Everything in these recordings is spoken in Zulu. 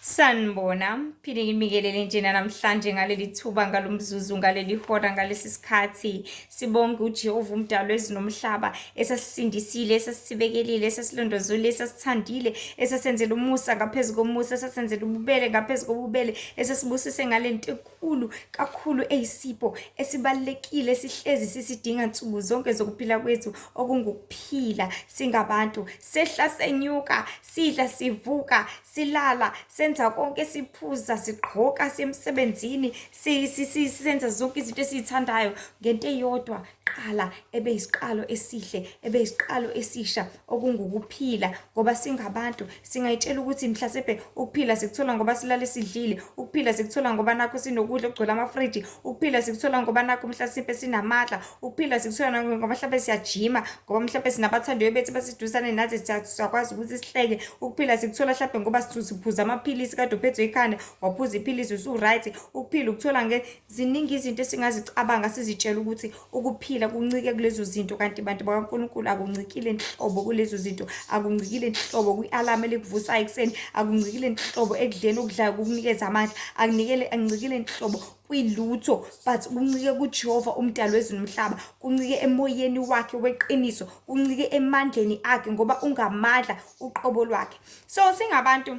Sanibona, phinde nginibikelele njena namhlanje ngaleli thuba, ngalomzuzu, ngaleli hora, ngalesi sikhathi. Sibonge uJehova umdali wezulu nomhlaba esasisindisile, esasibekelile, esasilondolozile, esasithandile, esasenzela umusa ngaphezu komusa, esasenzela ububele ngaphezu kobubele, esasibusise ngalento enkulu kakhulu eyisipho esibalulekile esihlezi sisidinga nsuku zonke zokuphila kwethu, okungukuphila singabantu. Sehla senyuka, sidla sivuka, silala, senza konke, siphuza, sigqoka, siye emsebenzini, senza zonke izinto esiyithandayo ngento eyodwa qala ebeyisiqalo esihle, ebeyisiqalo esisha, okungukuphila. Ngoba singabantu singayitshela ukuthi mhlasimpe ukuphila sikuthola ngoba silale sidlile, ukuphila sikuthola ngoba nakho sinokudla okugcwele amafriji, ukuphila sikuthola ngoba nakho mhlasimpe sinamandla, ukuphila sikuthola ngoba mhlawumbe siyajima, ngoba mhlawumbe sinabathandiwe bethu basidusane nathi, siyakwazi ukuthi sihleke. Ukuphila sikuthola mhlawumbe ngoba siphuza amaphilisi, kade uphethwe ikhanda waphuza iphilisi usu-right. Ukuphila ukuthola nge ziningi izinto esingazicabanga sizitshela ukuthi ukuphila kuncike kulezo zinto, kanti bantu bakaNkulunkulu akuncikile nhlobo kulezo zinto, akuncikile nhlobo kwi-alarm elikuvusayo ekuseni, akuncikile nhlobo ekudleni okudlayo kukunikeza amandla, akunikele akuncikile nhlobo kwilutho, but kuncike kuJehova umdali wezulu nomhlaba, kuncike emoyeni wakhe weqiniso, kuncike emandleni akhe, ngoba ungamandla uqobo lwakhe. So singabantu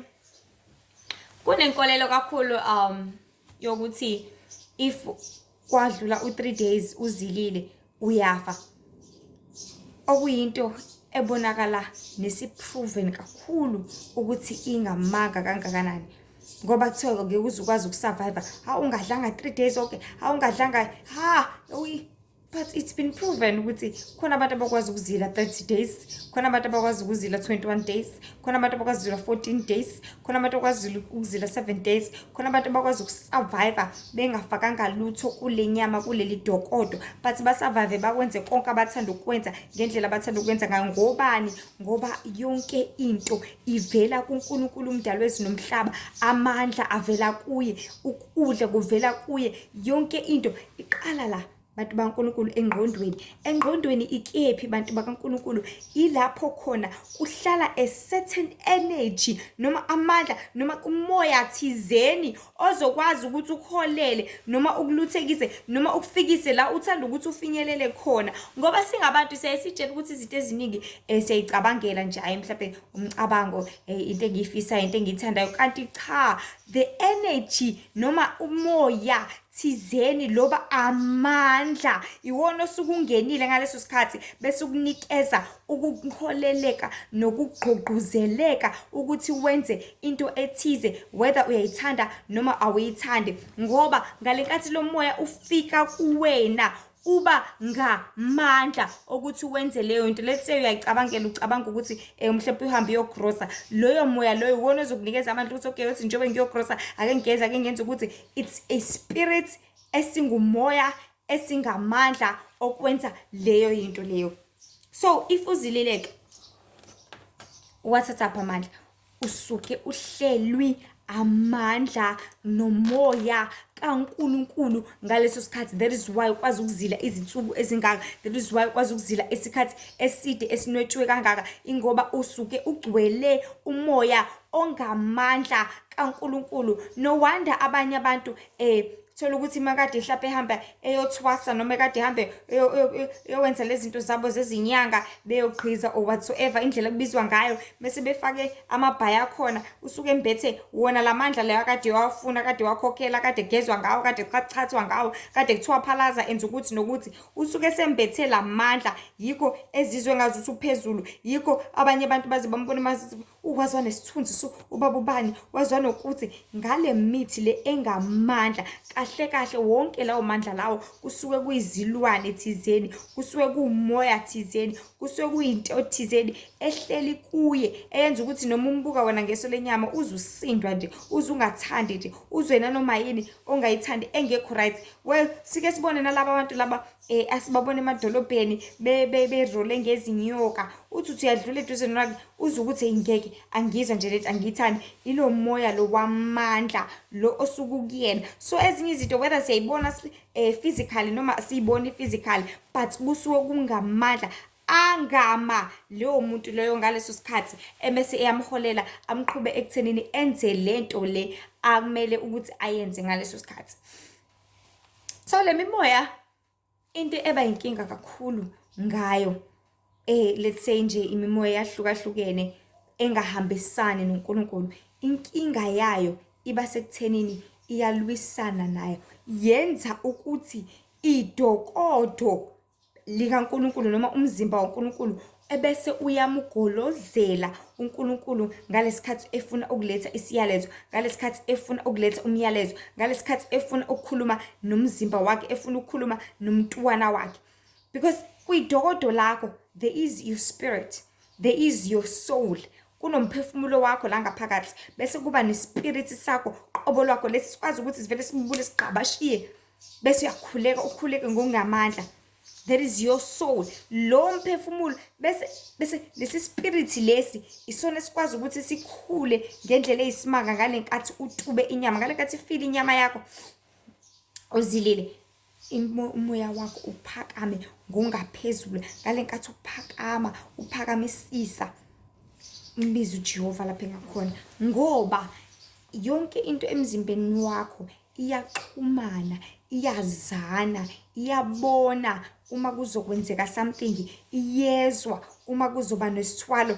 kunenkolelo kakhulu yokuthi if kwadlula u-3 days uzilile uyafa, okuyinto ebonakala nesi-proven kakhulu ukuthi ingamanga kangakanani, ngoba kuthiwa ngeke uze ukwazi uku-survive ha ungadlanga 3 days, okay, ha ungadlanga ha uyi, but it's been proven ukuthi khona abantu abakwazi ukuzila 30 days, khona abantu abakwazi ukuzila 21 days, khona abantu abakwazi ukuzila 14 days, khona abantu abakwazi ukuzila 7 days, khona abantu abakwazi uku-survive bengafakanga lutho kule nyama, kuleli dokodo, but ba-survive bakwenze konke abathanda ukwenza ngendlela abathanda ukwenza ngayo. Ngobani? Ngoba yonke into ivela kuNkulunkulu umdali wezulu nomhlaba, amandla avela kuye, ukudla kuvela kuye, yonke into iqala la, bantu bakaNkulunkulu, engqondweni. Engqondweni ikephi, bantu bakaNkulunkulu? Ilapho khona kuhlala a certain energy noma amandla noma umoya thizeni ozokwazi ukuthi ukuholele noma ukuluthekise noma ukufikise la uthanda ukuthi ufinyelele khona. Ngoba singabantu siyaye sitshela ukuthi izinto eziningi siyayicabangela nje, hayi mhlawumbe umcabango, into engiyifisayo, into engiyithandayo, kanti cha, the energy noma umoya thizeni loba amandla iwona osuke ungenile ngaleso sikhathi, bese ukunikeza ukuholeleka nokugqugquzeleka ukuthi wenze into ethize, whether uyayithanda noma awuyithandi. Ngoba ngalenkathi lo moya ufika kuwena, uba ngamandla okuthi wenze leyo nto. Let's say uyayicabangela, ucabanga ukuthi mhlawumbe uhambe uyogrosa, loyo moya loyo iwona ozokunikeza amandla ukuthi okay, uthi njengoba ngiyogrosa, ake ngigeze, ake ngenze ukuthi. It's a spirit esingumoya esingamandla okwenza leyo yinto leyo. So if uzilileke, uwathathaphi amandla? Usuke uhlelwi amandla nomoya kaNkulunkulu ngaleso sikhathi. That is why ukwazi ukuzila izinsuku ezingaka, that is why ukwazi ukuzila isikhathi eside esinwetshiwe kangaka, ingoba usuke ugcwele umoya ongamandla kaNkulunkulu. No wonder abanye abantu thola ukuthi makade mhlawumbe ehamba eyothwasa noma ekade ehambe eyowenza lezi zinto zabo zezinyanga, beyogqiza or whatsoever indlela kubizwa ngayo, bese befake amabhayi akhona, usuke embethe wona lamandla layo akade wafuna, kade wakhokhela, kade gezwa ngawo, kade chathwa ngawo, kade kuthiwa phalaza, enza ukuthi nokuthi, usuke sembethe lamandla. Yikho ezizwe ngazuthi uphezulu, yikho abanye abantu baze bambone mazithi uwazwa nesithunzi, so ubaba ubani wazwa nokuthi ngale mithi le engamandla. Kahle kahle wonke lawo mandla lawo kusuke kuyizilwane thizeni, kusuke kuwumoya thizeni, kusuke kuyinto thizeni ehleli kuye, eyenza ukuthi noma umbuka wena ngeso lenyama uze usindwa nje, uze ungathandi nje, uzwe nanoma yini ongayithandi engekho right. Well, sike sibone nalaba bantu laba asibabona emadolobheni berole ngezinyoka, uthi uyadlula eduze nolakhe uze ukuthi ngeke angizwa nje lento, angiyithandi. Ilo moya lo wamandla lo osuke ukuyena. So ezinye izinto, whether siyayibona physically noma siyiboni physically, but kusuke kungamandla. Angama leyo muntu loyo ngaleso sikhathi emese eyamholela amqhube ekuthenini enze lento le akumele ukuthi ayenze ngaleso sikhathi. So le mimoya into eba inkinga kakhulu ngayo, let's say nje imimoya eyahlukahlukene engahambisani noNkulunkulu, inkinga yayo iba sekuthenini iyalwisana nayo, yenza ukuthi idokodo likaNkulunkulu noma umzimba waNkulunkulu ebese uyamgolozela uNkulunkulu ngalesikhathi efuna ukuletha isiyalezo, ngalesikhathi efuna ukuletha umyalezo, ngalesikhathi efuna ukukhuluma nomzimba wakhe, efuna ukukhuluma nomntwana wakhe. Because kwidokodo lakho there is your spirit, there is your soul, kunomphefumulo wakho la ngaphakathi, bese kuba nespirit sakho qobo lwakho lesi sikwazi ukuthi sivele sibubule sigqabashiye, bese uyakhuleka ukhuleke ngokungamandla. That is your soul, lo mphefumulo. Bese lesi spirit lesi isona esikwazi ukuthi sikhule ngendlela eyisimanga ngale nkathi utube inyama, ngale nkathi ifile inyama yakho uzilile, umoya wakho uphakame ngongaphezulu. Ngale nkathi uphakama uphakamisisa, umbize uJehova lapho engakhona, ngoba yonke into emzimbeni wakho iyaxhumana, iyazana, iyabona uma kuzokwenzeka something, iyezwa uma kuzoba nesithwalo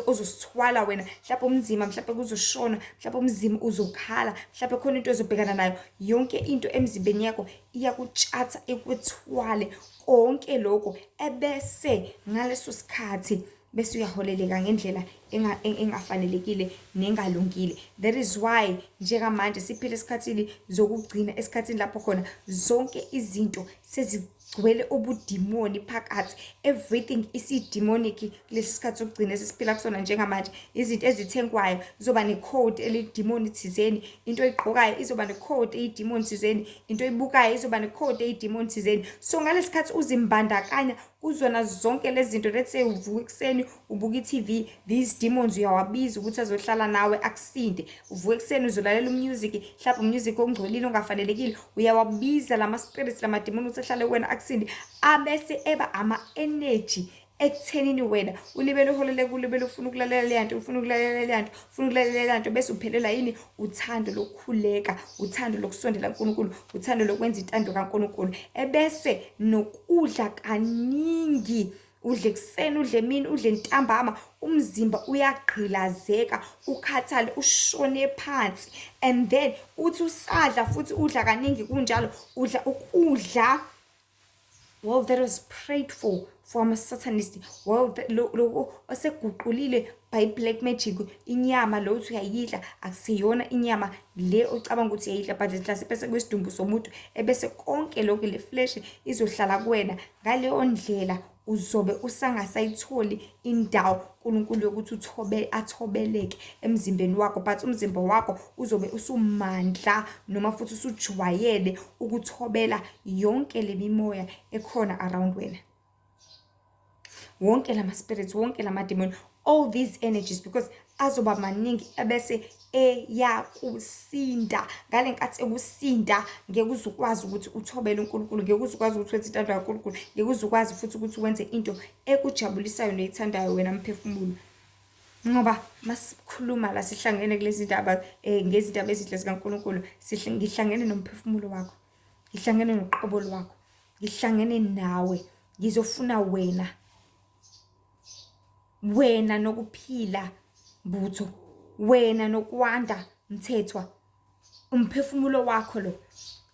ozosithwala wena, mhlawumbe umzimba, mhlawumbe kuzoshona, mhlawumbe umzimba uzokhala, mhlawumbe khona into ozobhekana nayo. Yonke into emzimbeni yakho iyakutshatha ikwethwale konke lokho, ebese ngaleso sikhathi bese uyaholeleka ngendlela engafanelekile nengalungile. That is why njengamanje siphila esikhathini zokugcina, esikhathini lapho khona zonke izinto sezigcwele ubudimoni phakathi, everything isi-demonic kulesi sikhathi sokugcina esisiphila kusona njengamanje. Izinto ezithengwayo izoba ne-code elidimoni thizeni, into oyigqokayo izoba ne-code eyidimoni thizeni, into oyibukayo izoba ne-code eyidimoni thizeni. So ngalesi sikhathi uzimbandakanya kuzona zonke lezi zinto, let's say uvuka ekuseni ubuka i-TV, these demons uyawabiza ukuthi azohlala nawe akusinde. Uvuka ekuseni uzolalela umusic, mhlawumbe umusic ongcolile ongafanelekile, uyawabiza lama spirits, lama demons ukuthi ahlale kuwena akusinde, abese eba ama-energy ekuthenini wena ulibele uholeleka, ulibele ufuna ukulalela leya nto, ufuna ukulalela leya nto, ufuna ukulalela leya nto, bese uphelelwa yini? Uthando lokukhuleka, uthando lokusondela kuNkulunkulu, uthando lokwenza intando kaNkulunkulu. Ebese nokudla kaningi, udle ekuseni, udle emini, udle ntambama, umzimba uyagqilazeka, ukhathale, ushone phansi. And then uthi usadla futhi udla kaningi kunjalo, udla ukudla, well, that was prayed for ama-satanist, well, loko oseguqulile by black magic. Inyama lo uthi uyayidla akusiyona inyama le ocabanga ukuthi uyayidla, but mhlawumbe bese kwisidumbu somuntu, ebese konke lokhu le flesh izohlala kuwena. Ngaleyo ndlela uzobe usangasayitholi indawo uNkulunkulu yokuthi uthobe athobeleke emzimbeni wakho, but umzimba wakho uzobe usumandla noma futhi usujwayele ukuthobela yonke le mimoya ekhona around wena, wonke lama spirits, wonke lama demon, all these energies, because azoba maningi ebese eyakusinda. Ngale nkathi ekusinda, ngeke uze ukwazi ukuthi uthobele uNkulunkulu, ngeke uze ukwazi ukuthi wenze intando kaNkulunkulu, ngeke uze ukwazi futhi ukuthi wenze into ekujabulisayo noyithandayo wena mphefumulo. Ngoba masikhuluma la sihlangene kulezi ndaba, ngezindaba ezinhle zikaNkulunkulu, ngihlangene nomphefumulo wakho, ngihlangene noqobo lwakho, ngihlangene nawe, ngizofuna wena, wena nokuphila Mbutho, wena nokwanda Mthethwa, umphefumulo wakho lo.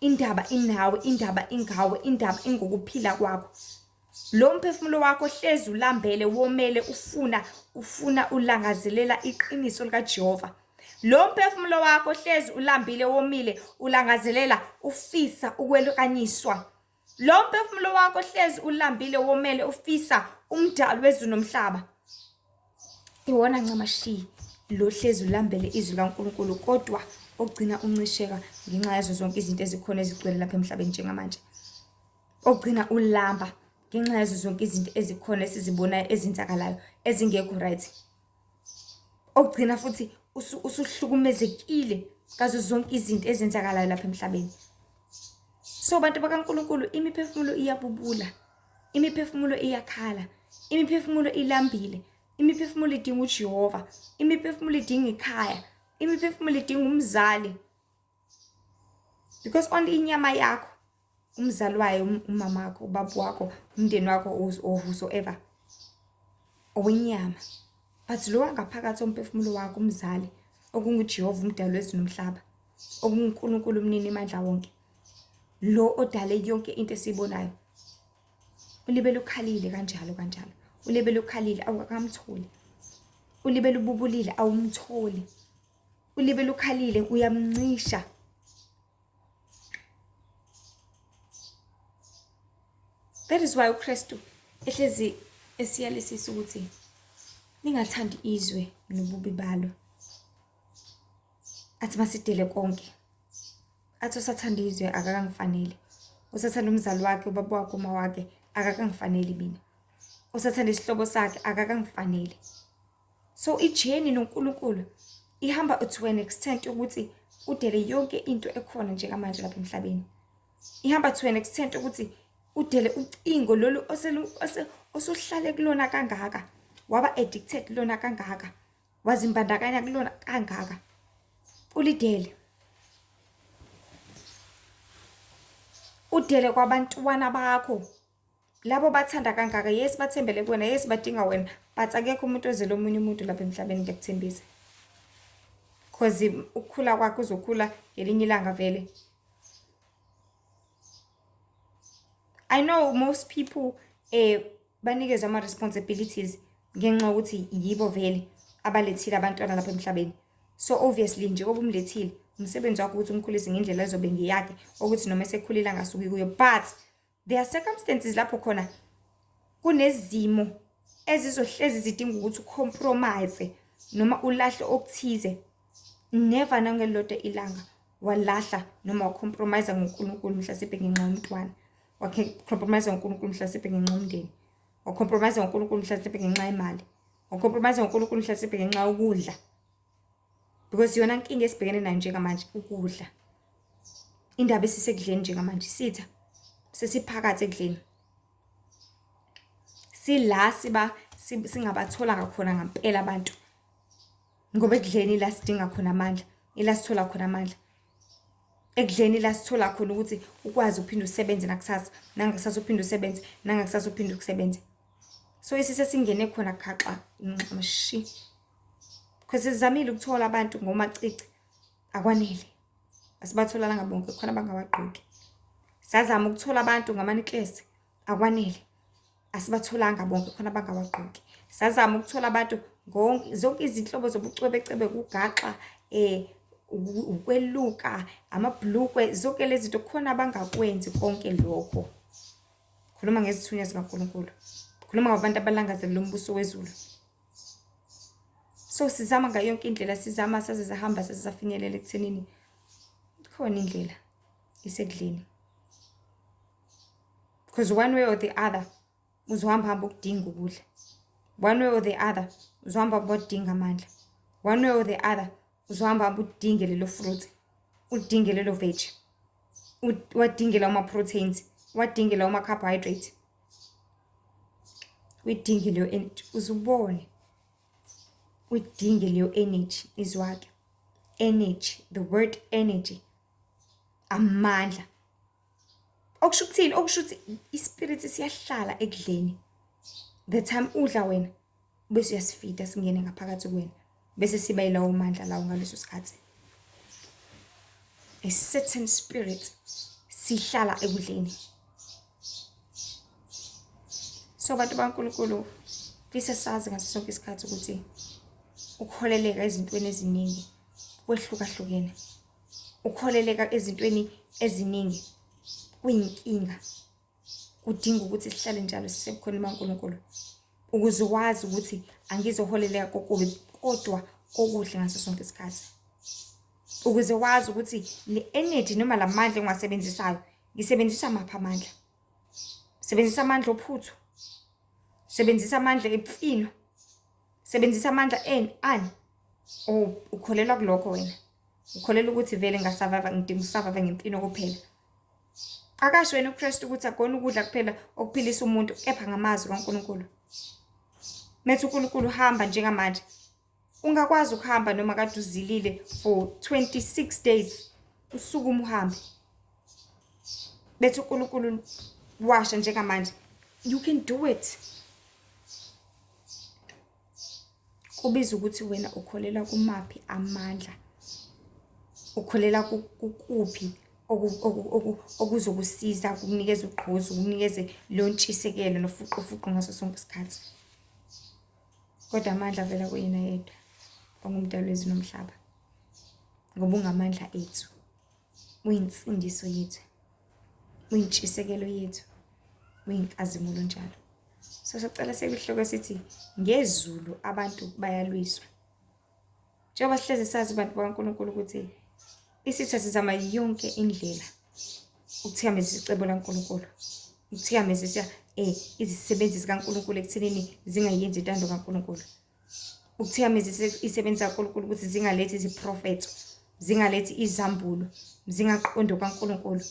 Indaba inawe, indaba ingawe, indaba ingokuphila kwakho. Lo mphefumulo wakho hlezi ulambele, womele, ufuna ulangazelela iqiniso likaJehova. Lo mphefumulo wakho hlezi ulambile, womile, ulangazelela, ufisa ukwelukanyiswa. Lo mphefumulo wakho hlezi ulambile, womele, ufisa umdali wezulu nomhlaba. Iwona ncamashi lo hlezi ulambele izwi likaNkulunkulu, kodwa ogcina uncisheka ngenxa yazo zonke izinto ezikhona ezigcwele lapha emhlabeni njengamanje. Ogcina ulamba ngenxa yazo zonke izinto ezikhona esizibonayo ezenzakalayo ezingekho right. Ogcina futhi usuhlukumezekile ngazo zonke izinto ezenzakalayo lapha emhlabeni. So bantu bakaNkulunkulu, imiphefumulo iyabubula, imiphefumulo iyakhala, Imiphefumulo ilambile. Imiphefumulo idinga uJehova. Imiphefumulo idinga ikhaya. Imiphefumulo idinga umzali. Because only inyama yakho, umzali wayo, umama wakho, ubaba wakho, umndeni wakho or whosoever, owenyama. But lo wangaphakathi womphefumulo wakho, umzali, okunguJehova umdali wezulu nomhlaba, okunguNkulunkulu umnini mandla wonke, lo odale yonke into esiyibonayo, ulibele ukhalile kanjalo kanjalo, ulibele ukhalile awukamtholi, ulibele ububulile awumtholi, ulibele ukhalile uyamncisha. That is why uKristu ehlezi esiyalisisa ukuthi ningathandi izwe nobubi balo. Athi masidele konke. Athi usathanda izwe akakangifanele. Usathanda umzali wakhe, ubaba wakhe, uma wakhe akakangifaneli mina. Usathanda isihlobo sakhe akakangifanele. So ijourney noNkulunkulu ihamba to an extent ukuthi udele yonke into ekhona njengamanje lapha emhlabeni. Ihamba to an extent ukuthi udele ucingo lolu osuhlale kulona kangaka, waba addicted kulona kangaka, wazimbandakanya kulona kangaka, ulidele. Udele kwabantwana bakho labo bathanda kangaka. Yes, bathembele kuwena, yes, badinga wena, but akekho umuntu ozele omunye umuntu lapha emhlabeni, ngiyakuthembisa. Cause ukukhula kwakhe uzokhula ngelinye ilanga vele. I know most people banikezwe ama-responsibilities ngenxa yokuthi yibo vele abalethile abantwana lapha emhlabeni. So obviously njengoba umlethile, umsebenzi wakho ukuthi umkhulise ngendlela ezobe ngeyakhe, ukuthi noma esekhulile angasuki kuyo. But there are circumstances lapho khona kunezimo ezizohlezi zidinga ukuthi ucompromise noma ulahle okuthize. Never nangelilodwa ilanga walahla noma wacompromise ngoNkulunkulu mhlasimpe ngenxa yomntwana, wacompromise ngoNkulunkulu mhlasimpe ngenxa yomndeni, wacompromise ngoNkulunkulu mhlasimpe ngenxa yemali, wacompromise ngoNkulunkulu mhlasimpe ngenxa yokudla. Because yona nkinga esibhekene nayo njengamanje ukudla. Indaba esisekudleni njengamanje, sitha sesiphakathi ekudleni. Sila siba singabathola ngakhona ngampela abantu. Ngoba ekudleni la sidinga khona amandla, ila sithola khona amandla. Ekudleni la sithola khona ukuthi ukwazi uphinde usebenze nakusasa, nangakusasa uphinde usebenze, nangakusasa uphinde usebenze. So isise singene khona khaxa nxamashi. Because sizamile ukuthola abantu ngomacici, akwanele. Asibatholanga bonke, khona abangawagqoki. Sazama ukuthola abantu ngama-necklace, akwanele. Asibatholanga bonke, khona abangawagqoki. Sazama ukuthola abantu zonke izinhlobo zobucwebecwebe, kugaxa, ukweluka, amabhlukwe, zonke lezi zinto, khona abangakwenzi konke lokho. Khuluma ngezithunywa zikaNkulunkulu. Khuluma ngabantu abalangazelela umbuso wezulu. So sizama ngayo yonke indlela, sizama saze sahamba saze safinyelela ekuthenini khona indlela isekudleni. Because one way or the other uzohamba hamba ukudinga ukudla. One way or the other uzohamba hamba udinga amandla. One way or the other uzohamba hamba udinge lelo fruit, udinge lelo veg, wadinge lawo ma-proteins, wadinge lawo ma-carbohydrate, uyidinge leyo energy, uzubone uyidinge leyo energy. Izwake energy, the word energy, amandla. Okusho ukuthini? Okusho ukuthi ispirit siyahlala ekudleni. The time udla wena bese uyasifida singene ngaphakathi kuwena, bese siba yilawo mandla lawo ngaleso sikhathi. A certain spirit sihlala ekudleni. So bantu baNkulunkulu, fisa sazi ngaso sonke isikhathi ukuthi ukholeleka ezintweni eziningi kwehlukahlukene. Ukholeleka ezintweni eziningi kuyinkinga. Kudinga ukuthi sihlale njalo sisebukhoneni baNkulunkulu ukuze wazi ukuthi angizoholeleka kokubi kodwa kokuhle ngaso sonke isikhathi. Ukuze wazi ukuthi le energy noma lamandla engiwasebenzisayo, ngisebenzisa maphi amandla. Sebenzisa amandla ophuthu, sebenzisa amandla emfino, sebenzisa amandla eni ani. Oh, ukholelwa kulokho wena. Ukholelwa ukuthi vele ngasurvive, ngidinga ukusurvive ngemfino kuphela. Akasho yena uKristu ukuthi akona ukudla kuphela okuphilisa umuntu, kepha ngamazwi kaNkulunkulu. Methi uNkulunkulu hamba njengamanje. Ungakwazi ukuhamba noma kade uzilile for 26 days. Usukume uhambe. Bethi uNkulunkulu washa njengamanje. You can do it. Kubiza ukuthi wena ukholelwa kumaphi amandla. Ukholelwa kukuphi okuzokusiza kukunikeza ugqozi, kukunikeze leyo ntshisekelo nofuqufuqu ngaso sonke isikhathi. Kodwa amandla avela kuyena yedwa ongumdali wezulu nomhlaba. Ngoba ungamandla ethu. Uyinsindiso yethu. Uyintshisekelo yethu. Uyinkazimulo njalo. So sicela sekuhloko sithi ngezulu abantu bayalwiswa. Njengoba sihlezi sazi bantu bakaNkulunkulu ukuthi isitha sizama yonke indlela ukuthikameza isicebo laNkulunkulu. Ukuthikameza izisebenzi zikaNkulunkulu ekuthenini zingayenzi intando kaNkulunkulu. Ukuthikameza izisebenzi zikaNkulunkulu ukuthi zingalethi iziprofetho, zingalethi izambulo, zingaqondi okaNkulunkulu,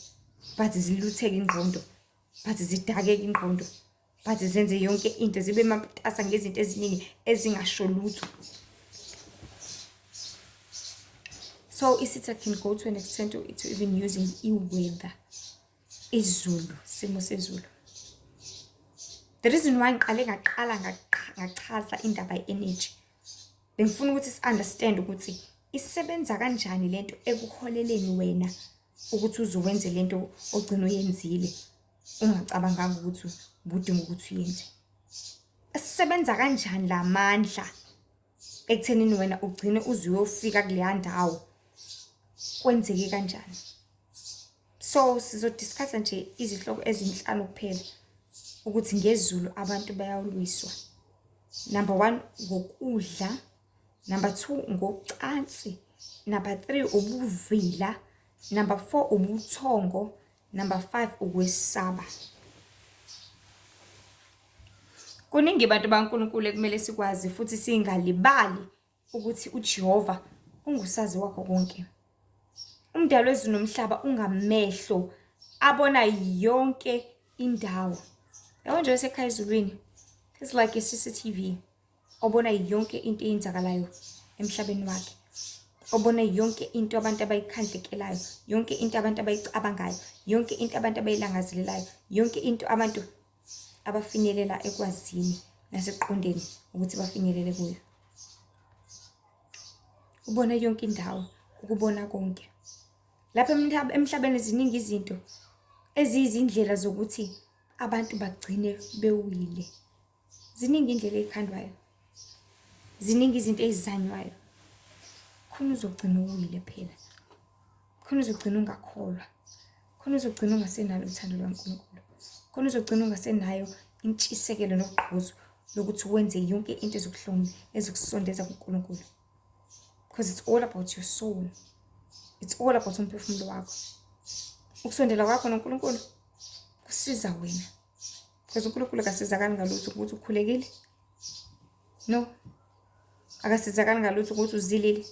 but zilutheke ingqondo, but zidakeke ingqondo, but zenze yonke into, zibe matasa ngezinto eziningi ezingasho lutho. So isitha can go to an extent to even using i-weather, izulu, simo sezulu. The reason why ngiqale ngaqala ngachaza indaba ye-energy, bengifuna ukuthi si-understand ukuthi isebenza kanjani lento ekuholeleni wena ukuthi uzowenze lento ogcina uyenzile ungacabanganga ukuthi ubudinga ukuthi uyenze. Isebenza kanjani lamandla ekuthenini wena ugcine uze uyofika kuleya ndawo, kwenzeke kanjani? So sizodiscussa nje izihloko ezinhlanu kuphela ukuthi ngezulu abantu bayalwiswa. Number 1, ngokudla. Number 2, ngocansi. Number 3, ubuvila. Number 4, ubuthongo. Number 5, ukwesaba. Kuningi bantu baNkulunkulu ekumele sikwazi futhi singalibali ukuthi uJehova ungusazi wakho konke. Umdali wezulu nomhlaba ungamehlo abona yonke indawo. Yabo nje esekhaya ezulwini, it's like a CCTV obona yonke into eyenzakalayo emhlabeni wakhe, obona yonke into abantu abayikhandlekelayo, yonke into abantu abayicabangayo, yonke into abantu abayilangazelelayo, yonke into abantu abafinyelela ekwazini nasekuqondeni ukuthi bafinyelele kuyo. Ubona yonke indawo, ukubona konke. Lapha emhlabeni ziningi izinto eziyizindlela zokuthi abantu bagcine bewile. Ziningi indlela ey'khandwayo, ziningi izinto ey'zanywayo. Khona uzogcina uwile phela, khona uzogcina ungakholwa, khona uzogcina ungasenalo uthando lukaNkulunkulu, khona uzogcina ungasenayo intshisekelo nogqozi lokuthi wenze yonke into ezokusondeza kuNkulunkulu. Because it's all about your soul. It's all about umphefumulo wakho. Ukusondela kwakho noNkulunkulu kusiza wena. Because uNkulunkulu akasizakali ngalutho ukuthi ukhulekile. No. Akasizakali ngalutho ukuthi uzilile.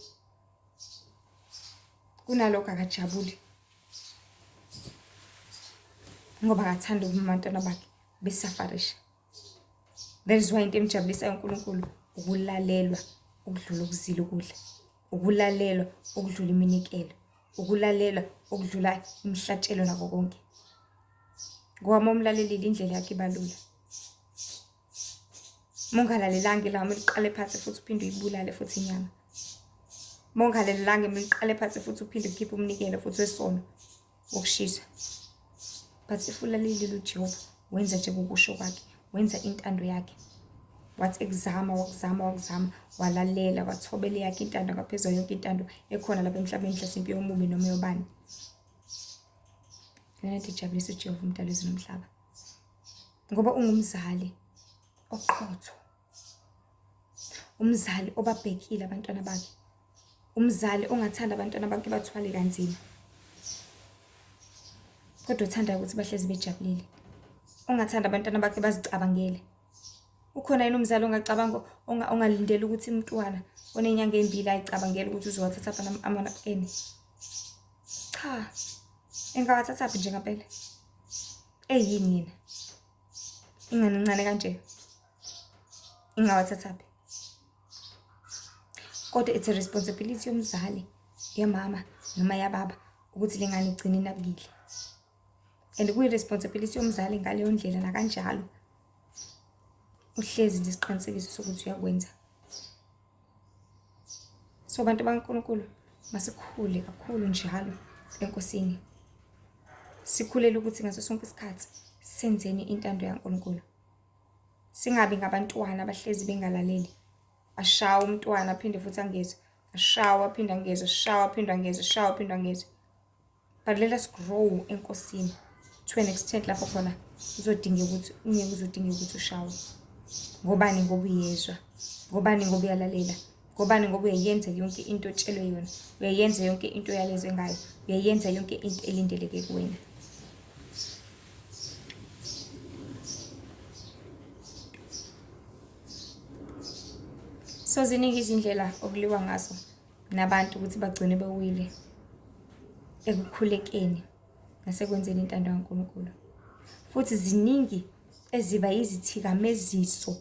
Kunalokho akajabuli. Ngoba akathanda ukuma abantwana bakhe besafarisha. That is why into emjabulisayo uNkulunkulu ukulalelwa ukudlula ukuzila ukudla, ukulalelwa ukudlula iminikelo, ukulalelwa ukudlula imihlatshelo nako konke. Ngoba uma umlalelile indlela yakhe iba lula. Uma ungalalelanga ila kumele uqale phansi futhi uphinde uyibulale futhi inyama. Uma ungalalelanga kumele uqale phansi futhi uphinde ukhiphe umnikelo futhi wesono wokushisa. But if ulalelile uJehova, wenza nje ngokusho kwakhe, wenza intando yakhe. Wathi ekuzama, wakuzama, wakuzama, walalela, wathobela eyakhe intando ngaphezu kwayo yonke intando ekhona lapha emhlabeni, mhlasimpe yomubi noma yobani. Yona nto ijabulisa uJehova umdali wezulu nomhlaba. Ngoba ungumzali oqotho. Umzali obabhekile abantwana bakhe. Umzali ongathanda abantwana bakhe bathwale kanzima. Kodwa uthanda ukuthi bahlezi bejabulile. Ongathanda abantwana bakhe bazicabangele. Ukhona yini umzali ongacabanga ongalindela ukuthi umntwana onenyanga ezimbili ayicabangele ukuthi uzowathatha phi amanapukeni? Cha, engawathathaphi nje ngempela? Eyini yena? Ingane encane kanje. Ingawathathaphi? Kodwa it's a responsibility yomzali, yamama noma yababa ukuthi le ngane igcine inakile. And kuyi-responsibility yomzali ngaleyo ndlela nakanjalo. Uhlezi nje isiqinisekiso sokuthi uyakwenza. So bantu bakaNkulunkulu masikhule kakhulu njalo eNkosini. Sikhulele ukuthi ngaso sonke isikhathi senzeni intando yaNkulunkulu. Singabi ngabantwana abahlezi bengalaleli. Ashawe umntwana aphinde futhi angezwe. Ashawe aphinde angezwe, ashawe aphinde angezwe, ashawe aphinde angezwe. But let us grow eNkosini to an extent lapho khona uzodinga ukuthi ungeke uzodinga ukuthi ushawe. Ngobani? Ngoba uyezwa. Ngobani? Ngoba uyalalela. Ngobani? Ngoba uyayenza yonke into otshelwe yona. Uyayenza yonke into oyalezwe ngayo. Uyayenza yonke into elindeleke kuwena. So ziningi izindlela okuliwa ngazo nabantu ukuthi bagcine bewile ekukhulekeni nasekwenzeni intando kaNkulunkulu. Futhi ziningi eziba yizithikameziso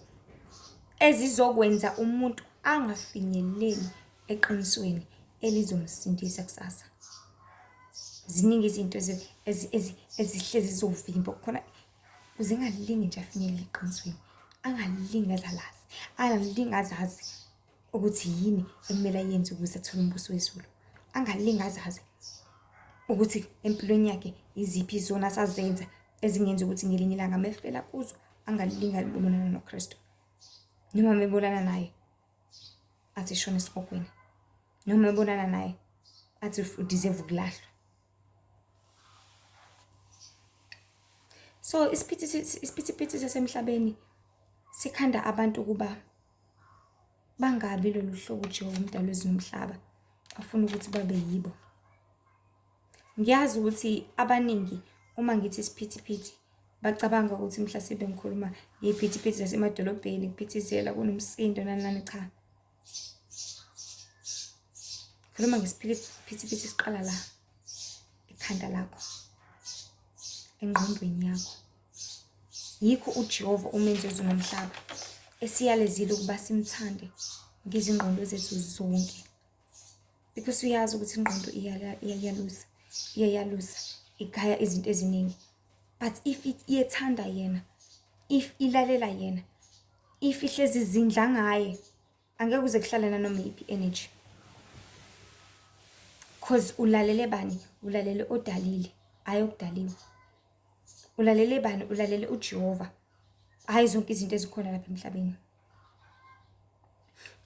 ezizokwenza umuntu angafinyeleli eqinisweni elizomsindisa kusasa. Ziningi izinto ezihlezi zizovimba khona uze engalingi nje afinyelele eqinisweni, angalingi azalazi, angalingi azazi ukuthi yini ekumele ayenze ukuze athole umbuso wezulu. Angalingi azazi ukuthi empilweni yakhe iziphi izona asazenza ezingenza ukuthi ngelinye ilanga mefela kuzo angalingi alibonana noKristu. Noma mebonana naye athi shona esihogweni. Noma ebonana naye athi udeserve ukulahlwa. So isiphithiphithi sasemhlabeni sikhanda abantu ukuba bangabi lolu hlobo uJehova uMdali wezulu nomhlaba afuna ukuthi babe yibo. Ngiyazi ukuthi abaningi uma ngithi isiphithiphithi bacabanga ukuthi mhlawumbe ngikhuluma ngey'phithiphithi zasemadolobheni kuphithizela kunomsindo nani nani, cha. Khuluma ngesiphithiphithi siqala la ekhanda lakho, engqondweni yakho. Yikho uJehova umenzi wezulu nomhlaba esiyalezile ukuba simthande ngezingqondo zethu zonke. Because uyazi ukuthi ingqondo iyayaluza, iyayaluza, igaya izinto eziningi. But if iyethanda yena, if ilalela yena, if ihlezi izindla ngaye, angeke kuze kuhlale nanoma iyiphi energy. Cause ulalele bani? Ulalele odalile, hhayi okudaliwe. Ulalele bani? Ulalele uJehova, hhayi zonke izinto ezikhona lapha emhlabeni.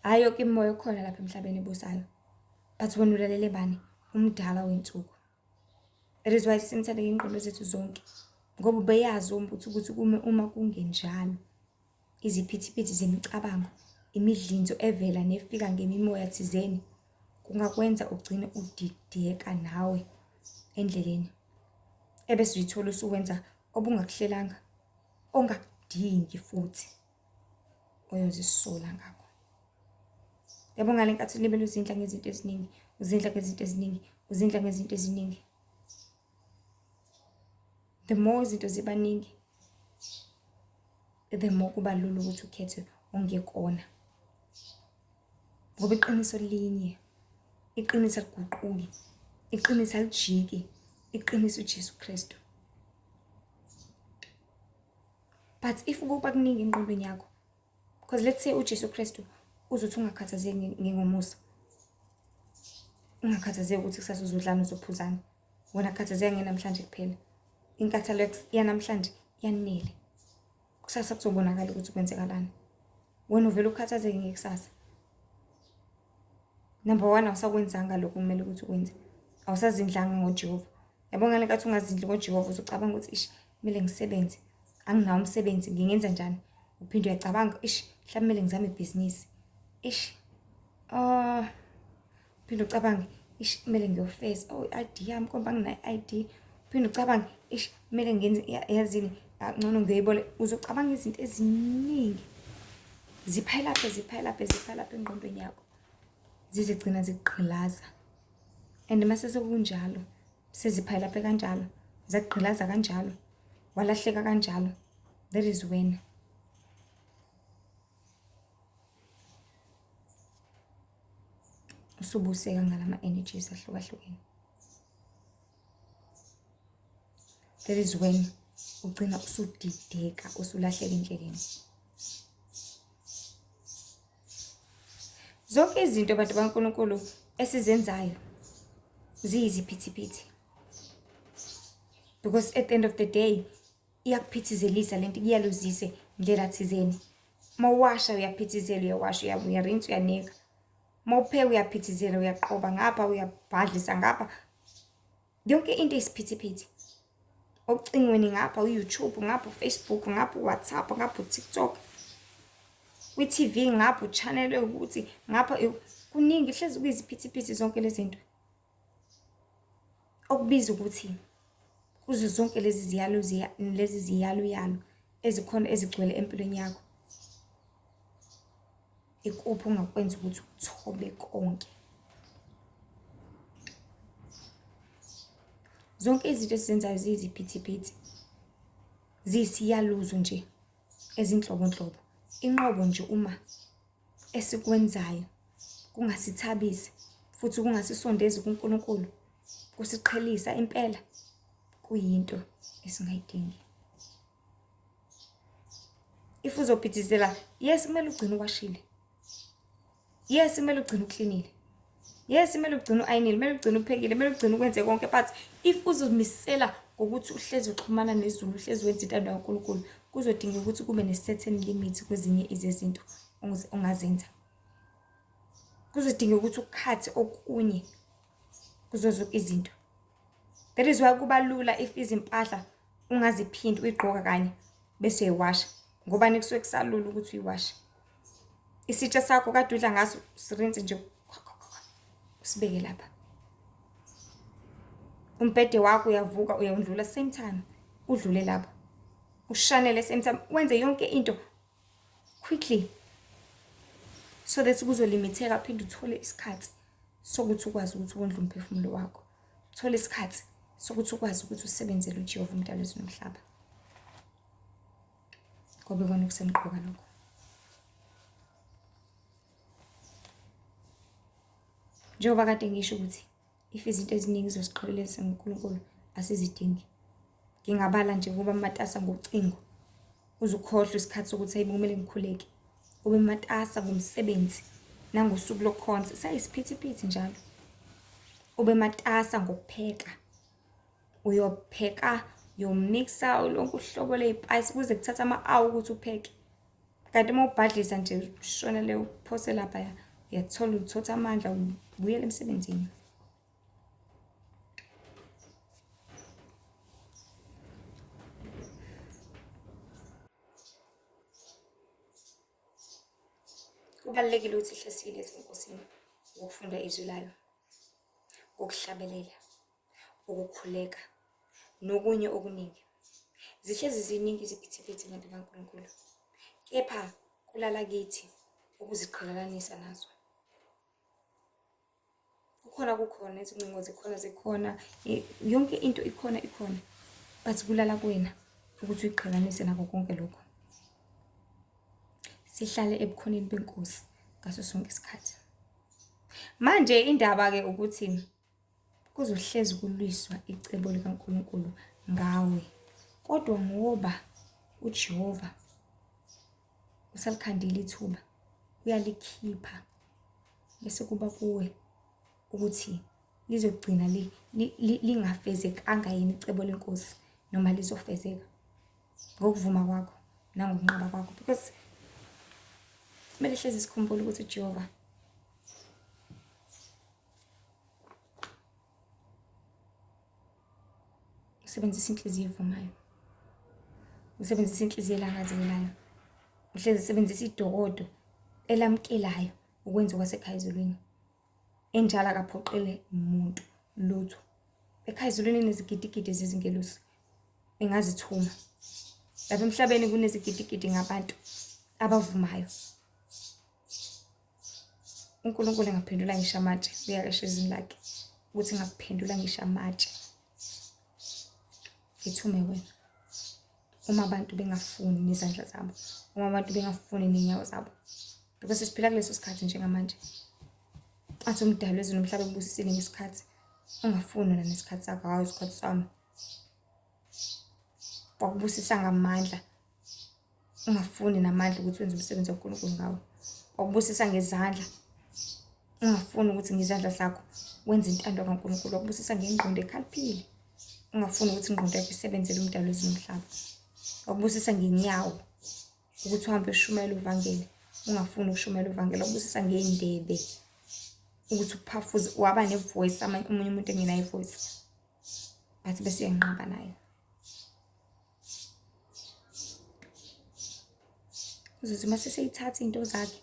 Hhayi yonke imimoya ekhona lapha emhlabeni ebusayo. But wena ulalele bani? Umdala wensuku. That is why simthanda ngey'ngqondo zethu zonke. Ngoba ubeyazi ukuthi ukuthi uma kungenjalo, iziphithiphithi zemicabango, imidlinzo evela nefika ngemimoya thizeni, kungakwenza ugcine udideka nawe endleleni. Ebese uyithola usuwenza obungakuhlelanga, ongakudingi futhi oyozisola ngakho. Yabo ngale nkathi ulibele uzindla ngezinto eziningi, uzindla ngezinto eziningi, uzindla ngezinto eziningi. The more izinto ziba ningi, the more kuba lula ukuthi ukhethe ongekona. Ngoba iqiniso linye, iqiniso aliguquki, iqiniso alijiki, iqiniso uJesu Kristu. But if kuba kuningi engqondweni yakho, because let's say uJesu Kristu uzothi ungakhathazeki ngengomuso, ungakhathazeki ukuthi kusasa uzodlani uzophuzani, wena khathazeka ngenamhlanje kuphela. Inkathalo yanamhlanje yanele, kusasa kuzobonakala ukuthi kwenzekalani. Wena uvele ukhathazeke ngekusasa. Number one, awusakwenzanga lokhu okumele ukuthi ukwenze, awusazindlanga ngoJehova. Yabo ngale nkathi ungazindli ngoJehova uzocabanga ukuthi ish kumele ngisebenze, anginawo umsebenzi ngingenza njani? Uphinde uyacabanga ish mhlawumbe kumele ngizame ibhizinisi, ish oh uphinde ucabange ish kumele ngiyofeza, oh i-I_D yami komba anginayo i-I_D. Uphinde ucabange ish kumele ngenze yazini ngcono ngiyoyiboleka. Uzocabanga izinto eziningi ziphayilaphe ziphayilaphe ziphayilaphe engqondweni yakho zizigcina zikugqilaza. And mase sekunjalo seziphayilaphe kanjalo zakugqilaza kanjalo walahleka kanjalo, that is when Usubuseka ngalama energies ahlukahlukene. That is when ugcina usudideka, usulahleka endleleni. Zonke izinto bantu baNkulunkulu esizenzayo ziyiziphithiphithi. Because at the end of the day iyakuphithizelisa lento, kuyaluzise ndlela thizeni. Uma uwasha uyaphithizela, uyawasha, uyarinsa, uyaneka. Uma upheka uyaphithizela, uyaqoba ngapha, uyabhadlisa ngapha. Yonke into isiphithiphithi. Ocingweni ngapha, u-YouTube ngapha, u-Facebook ngapha, u-WhatsApp ngapha, u-TikTok. Kwi-TV ngapha, u-channel ukuthi ngapha kuningi, hlezi kuyiziphithiphithi zonke lezi zinto. Okubiza ukuthi kuzo zonke lezi ziyalo lezi ziyaluyalo ezikhona ezigcwele empilweni yakho, ikuphi ongakwenza ukuthi uthobe konke. Zonke izinto esizenzayo ziyiziphithiphithi, ziyisiyaluzo nje ezinhlobonhlobo. Inqobo nje uma esikwenzayo kungasithabisi futhi kungasisondezi kuNkulunkulu, kusiqhelisa impela, kuyinto esingayidingi. If uzophithizela, yes kumele ugcine uwashile, yes kumele ugcine uklinile, yes kumele ugcine u-ayinile, kumele ugcine uphekile, kumele ugcine ukwenze konke, but if uzozimisela ngokuthi uhlezi uxhumana nezulu, uhlezi wenza intando kaNkulunkulu, kuzodingeka ukuthi kube ne-certain limit kwezinye izezinto ongazenza. Kuzodingeka ukuthi ukukhathe okunye kuzo zonke izinto. That is why kuba lula if izimpahla ungaziphindi uyigqoka kanye bese uyiwasha, ngoba kusuke kusalula ukuthi uyiwashe. Isitsha sakho kade udla ngaso sirinse nje, usibeke lapha. Umbhede wakho uyavuka uyawundlula same time, udlule lapho, ushanele same time, wenze yonke into quickly so that kuzolimitheka, phinde uthole isikhathi sokuthi ukwazi ukuthi wondle umphefumulo wakho, uthole isikhathi sokuthi ukwazi ukuthi usebenzele uJehova umdali wezulu nomhlaba. Ngoba ikona okusemqoka lokho. Njengoba kade ngisho ukuthi if izinto eziningi zosiqhelelisa ngoNkulunkulu asizidingi. Ngingabala nje ukuba matasa ngocingo, uze ukhohlwe isikhathi sokuthi hayibo kumele ngikhuleke. Ube matasa ngomsebenzi nangosuku lokukhonza, sayisiphithiphithi njalo. Ube matasa ngokupheka, uyopheka, uyomixa lonke uhlobo ley'payisi kuze kuthathe ama-hour ukuthi upheke. Kanti uma ubhadlisa nje ushona le uphose laphaya, uyathola uthotha amandla ubuyele emsebenzini. Kubalulekile ukuthi sihle siyilethe eNkosini ngokufunda izwi layo, ngokuhlabelela, ukukhuleka nokunye okuningi. Zihlezi ziningi iziphithiphithi bantu baNkulunkulu, kepha kulala kithi ukuziqhelelanisa nazo. Kukhona kukhona izingcingo zikhona zikhona, yonke into ikhona ikhona, but kulala kuwena ukuthi uyiqhelanise nako konke lokho. Sihlale ebukhoneni beNkosi ngaso sonke isikhathi. Manje indaba-ke ukuthi kuzohlezi kulwiswa icebo likaNkulunkulu ngawe, kodwa ngoba uJehova usalikhandile ithuba, uyalikhipha bese kuba kuwe ukuthi lizogcina lingafezekanga yini icebo lenkosi noma lizofezeka ngokuvuma kwakho nangokunqaba kwakho, because kumele hlezi sikhumbule ukuthi uJehova usebenzisa inhliziyo evumayo, usebenzisa inhliziyo elangazelelayo, uhlezi esebenzisa idokodo elamukelayo ukwenza okwasekhaya ezulwini. Enjalo akaphoqele muntu lutho. Ekhaya ezulwini kunezigidigidi zezingelosi engazithuma. Lapha emhlabeni kunezigidigidi ngabantu abavumayo. uNkulunkulu engaphendula ngisho amatshe, uyakasho ezwini lakhe ukuthi ngakuphendula ngisho amatshe, ngithume wena. Uma abantu bengafuni nezandla zabo, uma abantu bengafuni ney'nyawo zabo, because siphila kuleso sikhathi njengamanje. Athi umdali wezulu nomhlaba ekubusisile ngesikhathi ungafuni wena nesikhathi sakho, hawu isikhathi sami. Wakubusisa ngamandla ungafuni namandla ukuthi wenze umsebenzi kaNkulunkulu ngawo. Wakubusisa ngezandla ungafuni ukuthi ngezandla zakho wenze intando kaNkulunkulu. Wakubusisa ngengqondo ekhaliphile ungafuni ukuthi ingqondo yakho isebenzele umdali wezulu nomhlaba. Wakubusisa ngenyawo ukuthi uhambe ushumayela uvangeli ungafuni ukushumayela uvangeli. Wakubusisa ngey'ndebe ukuthi uphafuze, waba ne-voice omunye umuntu engenayo i-voice, but bese uyanqaba nayo. Uzothi uma seseyithatha iy'nto zakhe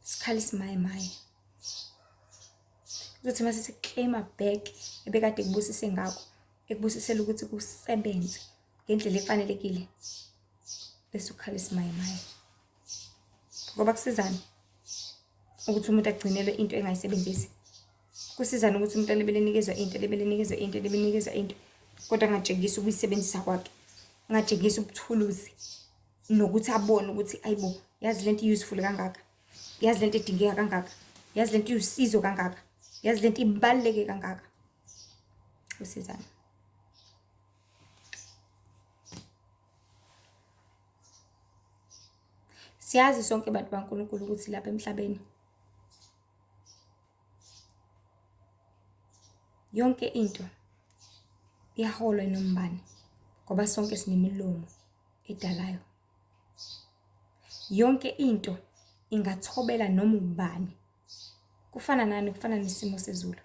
sikhala isimayemaye. Uzothi uma seseclaima back ebekade ekubusise ngakho, ekubusisela ukuthi kusebenze ngendlela efanelekile, bese ukhala isimayemaye. Ngoba kusizani ukuthi umuntu agcinelwe into engayisebenzisi? Kusizani ukuthi umuntu alibele enikezwa into, alibele enikezwa into, alibele enikezwa into, kodwa angatshengisi ukuyisebenzisa kwakhe, angatshengisi ubuthuluzi nokuthi abone ukuthi ayibo, yazi lento i-useful kangaka, yazi lento idingeka kangaka, yazi lento iwusizo kangaka, yazi lento ibaluleke kangaka. Kusizani? Siyazi sonke bantu baNkulunkulu ukuthi lapha emhlabeni yonke into iyaholwa inombane ngoba sonke sinemilomo edalayo. Yonke into ingathobela noma ubani. Kufana nani? Kufana nesimo sezulu.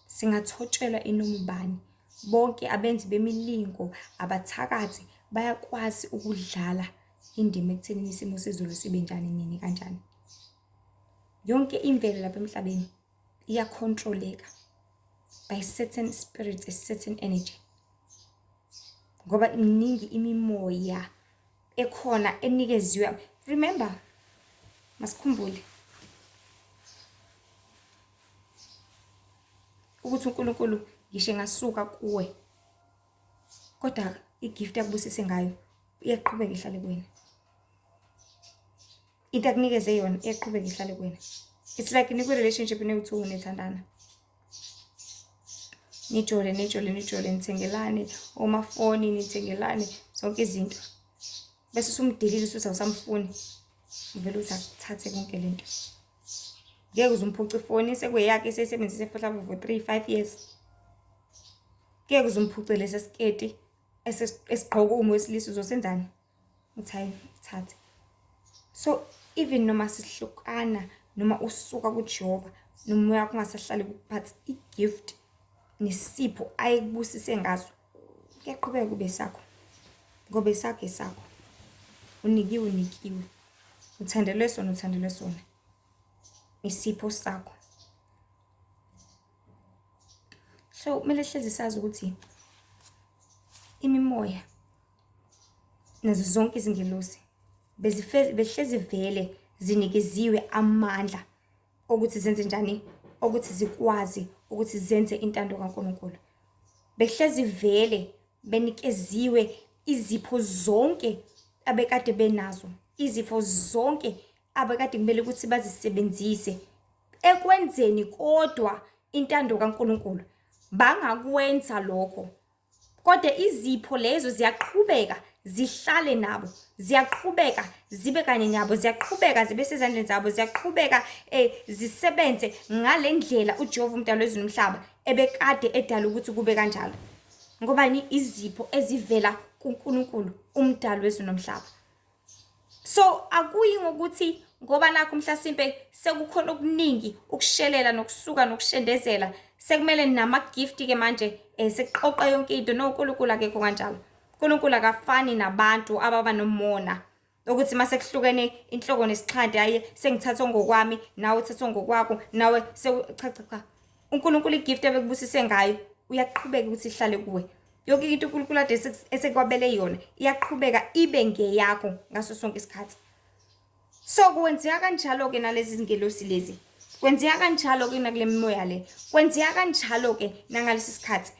Singathotshelwa inoma ubani. Bonke abenzi bemilingo, abathakathi bayakwazi ukudlala indima ekuthenini isimo sezulu sibe njani, nini, kanjani. Yonke imvelo lapha emhlabeni iyakhontroleka by certain spirits, a certain energy. Ngoba miningi imimoya ekhona enikeziwe. Remember, masikhumbule ukuthi uNkulunkulu ngisho engasuka kuwe, kodwa igift akubusise ngayo iyaqhubeka ihlale kuwena. Into akunikeze yona iyaqhubeka ihlale kuwena. It's like nikwi-relationship niwu-two nithandana, nijole nijole nijole, nithengelane omafoni, nithengelane zonke izinto, bese usumdelile usuthi awusamfuni, uvele uthi akuthathe konke lento. Ngeke uze umphuce ifoni, sekuyeyakhe eseyisebenzise for mhlawumbe for 3 5 years. Ngeke uze umphuce lesi siketi esigqoka uma wesilisa, uzosenzani? Uthi hayi, thathe. So even noma sihlukana noma usuka kuJehova nomoya wakho ungasahlali, but i-gift nesipho ayekubusise ngaso kuyaqhubeka kube sakho, ngoba esakho esakho, unikiwe unikiwe, uthandelwe sona uthandelwe sona, isipho sakho. So kumele hlezi sazi ukuthi imimoya nazo zonke izingelosi behlezi vele zinikeziwe amandla okuthi zenze njani, ukuthi zikwazi ukuthi zenze intando kaNkulunkulu. Behlezi vele benikeziwe izipho zonke abekade benazo, izipho zonke abekade kumele ukuthi bazisebenzise ekwenzeni kodwa intando kaNkulunkulu. Bangakwenza lokho, kodwa izipho lezo ziyaqhubeka zihlale nabo, ziyaqhubeka zibe kanye nabo, ziyaqhubeka zibe sezandleni zabo, ziyaqhubeka zisebenze ngale ndlela uJehova umdali wezulu nomhlaba ebekade edala ukuthi kube kanjalo. Ngobani? Izipho ezivela kuNkulunkulu umdali wezulu nomhlaba. So akuyi ngokuthi ngoba nakho mhlasimpe sekukhona okuningi ukushelela nokusuka nokushendezela, sekumele nama-gift ke manje sekuqoqa yonke into. No, uNkulunkulu akekho kanjalo. uNkulunkulu akafani nabantu ababa nomona ukuthi mase kuhlukene inhloko nesixhanti, hayi sengithathwa ngokwami nawe uthathwa ngokwakho nawe cha cha cha. uNkulunkulu igift abekubusise ngayo uyaqhubeka ukuthi ihlale kuwe. Yonke into uNkulunkulu ade esekwabele yona iyaqhubeka ibe ngeyakho ngaso sonke isikhathi. So kwenzeka kanjalo-ke nalezi zingelosi lezi, kwenzeka kanjalo-ke nakule mimoya le, kwenzeka kanjalo-ke nangalesi sikhathi.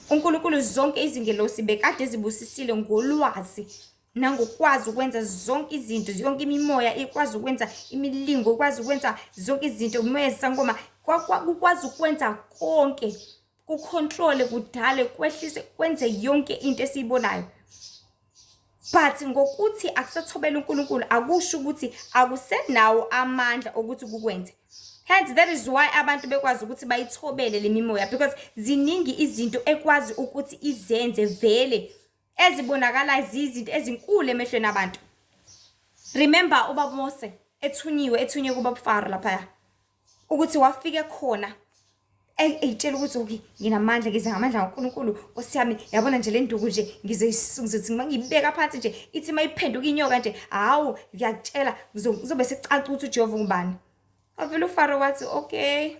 uNkulunkulu zonke izingelosi bekade zibusisile ngolwazi Nangokwazi ukwenza zonke izinto, yonke imimoya ikwazi ukwenza imilingo, ikwazi ukwenza zonke izinto, umoya zisangoma kukwazi ukwenza konke, kucontrole, kudale, kwehlise, kwenze yonke into esiyibonayo. But ngokuthi akusathobela uNkulunkulu, akusho ukuthi akusenawo amandla okuthi kukwenze. Hence that is why abantu bekwazi ukuthi bayithobele le mimoya, because ziningi izinto ekwazi ukuthi izenze vele ezibonakala ziyizinto ezinkulu emehlweni abantu. Remember ubaba Mose ethunyiwe, ethunyiwe kubaba Faro laphaya, ukuthi wafike khona eyitshela ukuthi okay, nginamandla, ngize ngamandla kaNkulunkulu, Nkosi yami, yabona nje le nduku nje ngizothi uma ngiyibeka phansi nje, ithi uma iphenduka inyoka nje, hawu, ngiyakutshela, kuzobe sekucaca ukuthi uJehova ungubani. Wavele uFaro wathi, okay,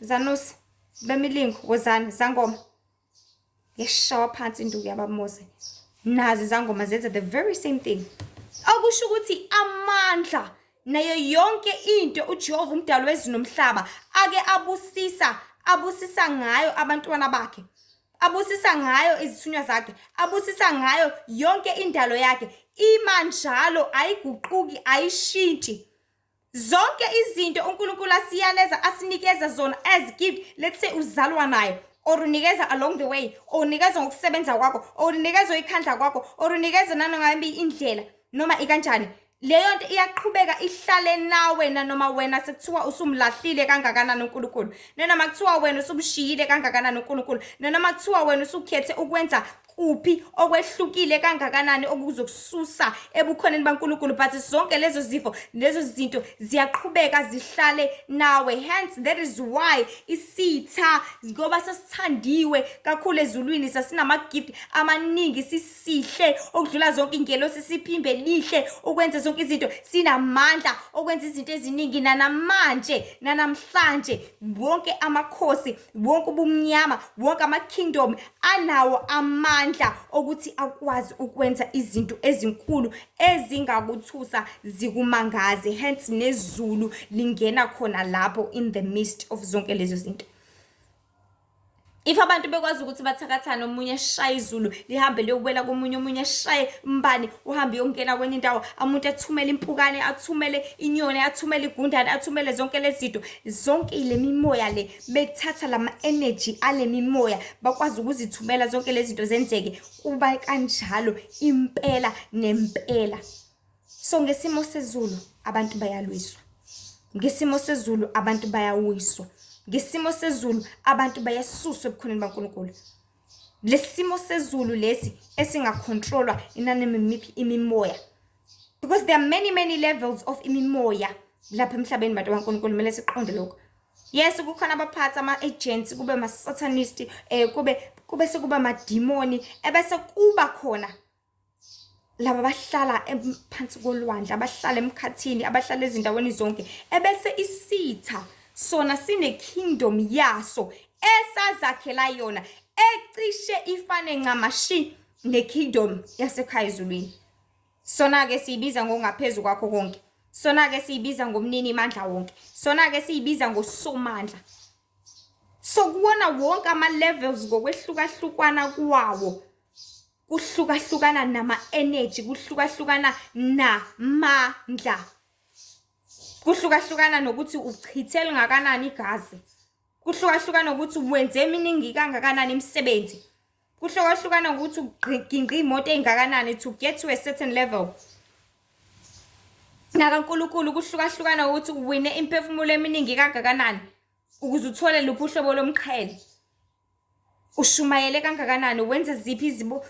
zanusi bemilingo, wozani zangoma. Yashawa phansi induku yabaMose. Nazi izangoma zenza the very same thing. Okusho ukuthi amandla nayo yonke into uJehova umdali wezulu nomhlaba ake abusisa, abusisa ngayo abantwana bakhe, abusisa ngayo izithunywa zakhe, abusisa ngayo yonke indalo yakhe, ima njalo, ayiguquki, ayishintshi. Zonke izinto uNkulunkulu asiyaleza, asinikeza zona as gift, let's say uzalwa nayo, or unikeza along the way, or unikeza ngokusebenza kwakho, or unikezwa ikhandla kwakho, or unikeza nanoma indlela noma ikanjani, leyo nto iyaqhubeka ihlale nawe, nanoma wena sekuthiwa usumlahlile kangakanani uNkulunkulu, nanoma kuthiwa wena usumshiyile kangakanani uNkulunkulu, nanoma kuthiwa wena usukhethe ukwenza kuphi okwehlukile kangakanani okuzokususa ebukhoneni baNkulunkulu, but zonke lezo zifo, lezo zinto ziyaqhubeka zihlale nawe. Hence that is why isitha, ngoba sasithandiwe kakhulu ezulwini, sasinama-gift amaningi, sisihle okudlula zonke ingelosi, siphimbe lihle ukwenza zonke izinto, sinamandla okwenza izinto eziningi. Nanamanje, nanamhlanje, wonke amakhosi, wonke ubumnyama, wonke ama-kingdom anawo amandla okuthi akwazi ukwenza izinto ezinkulu ezingakuthusa, zikumangaze. Hence nezulu lingena khona lapho in the midst of zonke lezo zinto. If abantu bekwazi ukuthi bathakathane, omunye eshaye izulu lihambe liyowela komunye, omunye eshaye umbani uhambe uyongena kwenye indawo, umuntu athumele impukane, athumele inyoni, athumele igundane, athumele zonke lezi zinto, zonke le mimoya le, bethatha lama energy ale mimoya, bakwazi ukuzithumela zonke lezi zinto zenzeke, kuba kanjalo impela nempela. So ngesimo sezulu abantu bayalwiswa, ngesimo sezulu abantu bayawiswa, ngesimo sezulu abantu bayasuswa ebukhoneni baNkulunkulu. Lesimo sezulu lesi esingacontrolwa inanoma imiphi imimoya, because there are many, many levels of imimoya lapha emhlabeni, bantu baNkulunkulu, kumele siqonde lokho. Yes, kukhona abaphathi, ama-agents, kube ama-satanist, kube sekuba amadimoni, ebese kuba khona laba abahlala phansi kolwandle, abahlala emkhathini, abahlala ezindaweni zonke, ebese isitha sona sine-kingdom yaso esazakhela yona, ecishe ifane ncamashi ne-kingdom yasekhaya ezulwini. Sona-ke siyibiza ngokungaphezu kwakho konke, sona-ke siyibiza ngomnini mandla wonke, sona-ke siyibiza ngosomandla. So kuwona wonke ama-levels ngokwehlukahlukana kwawo, kuhlukahlukana nama-energy, kuhlukahlukana namandla, kuhlukahlukana nokuthi uchithe lingakanani igazi, kuhlukahlukana ukuthi wenze eminingi kangakanani imisebenzi, kuhlukahlukana ukuthi uginqe imoto ey'ngakanani to get to a certain level. NakaNkulunkulu kuhlukahlukana ukuthi uwine imiphefumulo eminingi kangakanani ukuze uthole luphi uhlobo lomqhele, ushumayele kangakanani, wenze ziphi izibo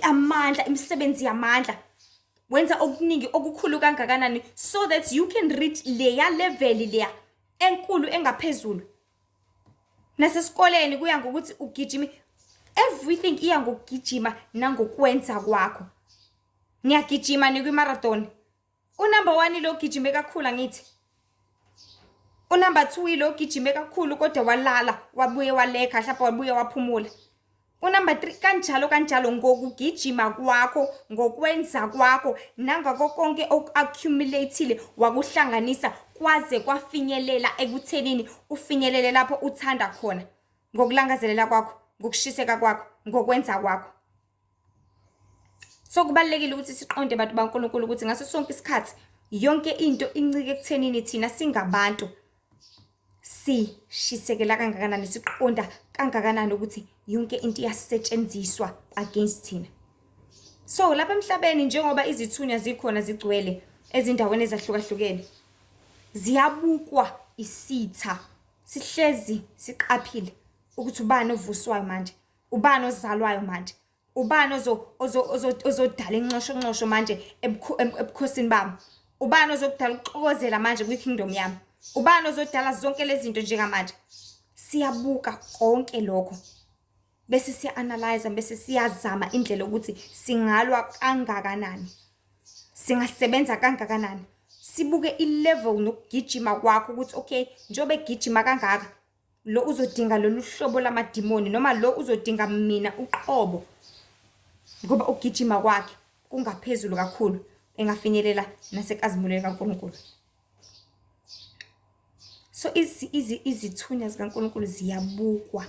amandla, imisebenzi yamandla, wenza okuningi okukhulu kangakanani so that you can reach leya level leya enkulu engaphezulu. Nasesikoleni kuya ngokuthi ugijime, everything iya ngokugijima nangokwenza kwakho. Niyagijima nikwi-marathon, unumber 1 ilo gijime kakhulu, angithi unumber 2 ilo gijime kakhulu kodwa walala, wabuye walekha, mhlawumbe wabuye waphumula, unumber 3 kanjalo kanjalo, ngokugijima kwakho, ngokwenza kwakho, nangako konke oku-accumulate-ile, wakuhlanganisa kwaze kwafinyelela ekuthenini ufinyelele lapho uthanda khona, ngokulangazelela kwakho, ngokushiseka kwakho, ngokwenza kwakho. So kubalulekile ukuthi siqonde bantu baNkulunkulu ukuthi ngaso sonke isikhathi yonke into incike ekuthenini thina singabantu sishisekela kangakanani, siqonda kangakanani ukuthi yonke into iyasetshenziswa against thina. So lapha emhlabeni njengoba izithunywa zikhona zigcwele ezindaweni ezahlukahlukene, ziyabukwa isitha, sihlezi siqaphile ukuthi ubani ovuswayo manje, ubani ozalwayo manje, ubani ozodala inxoshonxosho manje ebukhosini bami, ubani ozodala ukuxokozela manje kwi-kingdom yami, ubani ozodala zonke lezi zinto njengamanje. Siyabuka konke lokho bese siya-analyze, bese siyazama indlela yokuthi singalwa kangakanani, singasebenza kangakanani, sibuke i-level nokugijima kwakho ukuthi okay, njengoba egijima kangaka lo uzodinga lolu hlobo lamadimoni noma lo uzodinga mina uqobo, ngoba ukugijima kwakhe kungaphezulu kakhulu, engafinyelela nasenkazimulweni kaNkulunkulu. So izithunywa zikaNkulunkulu ziyabukwa,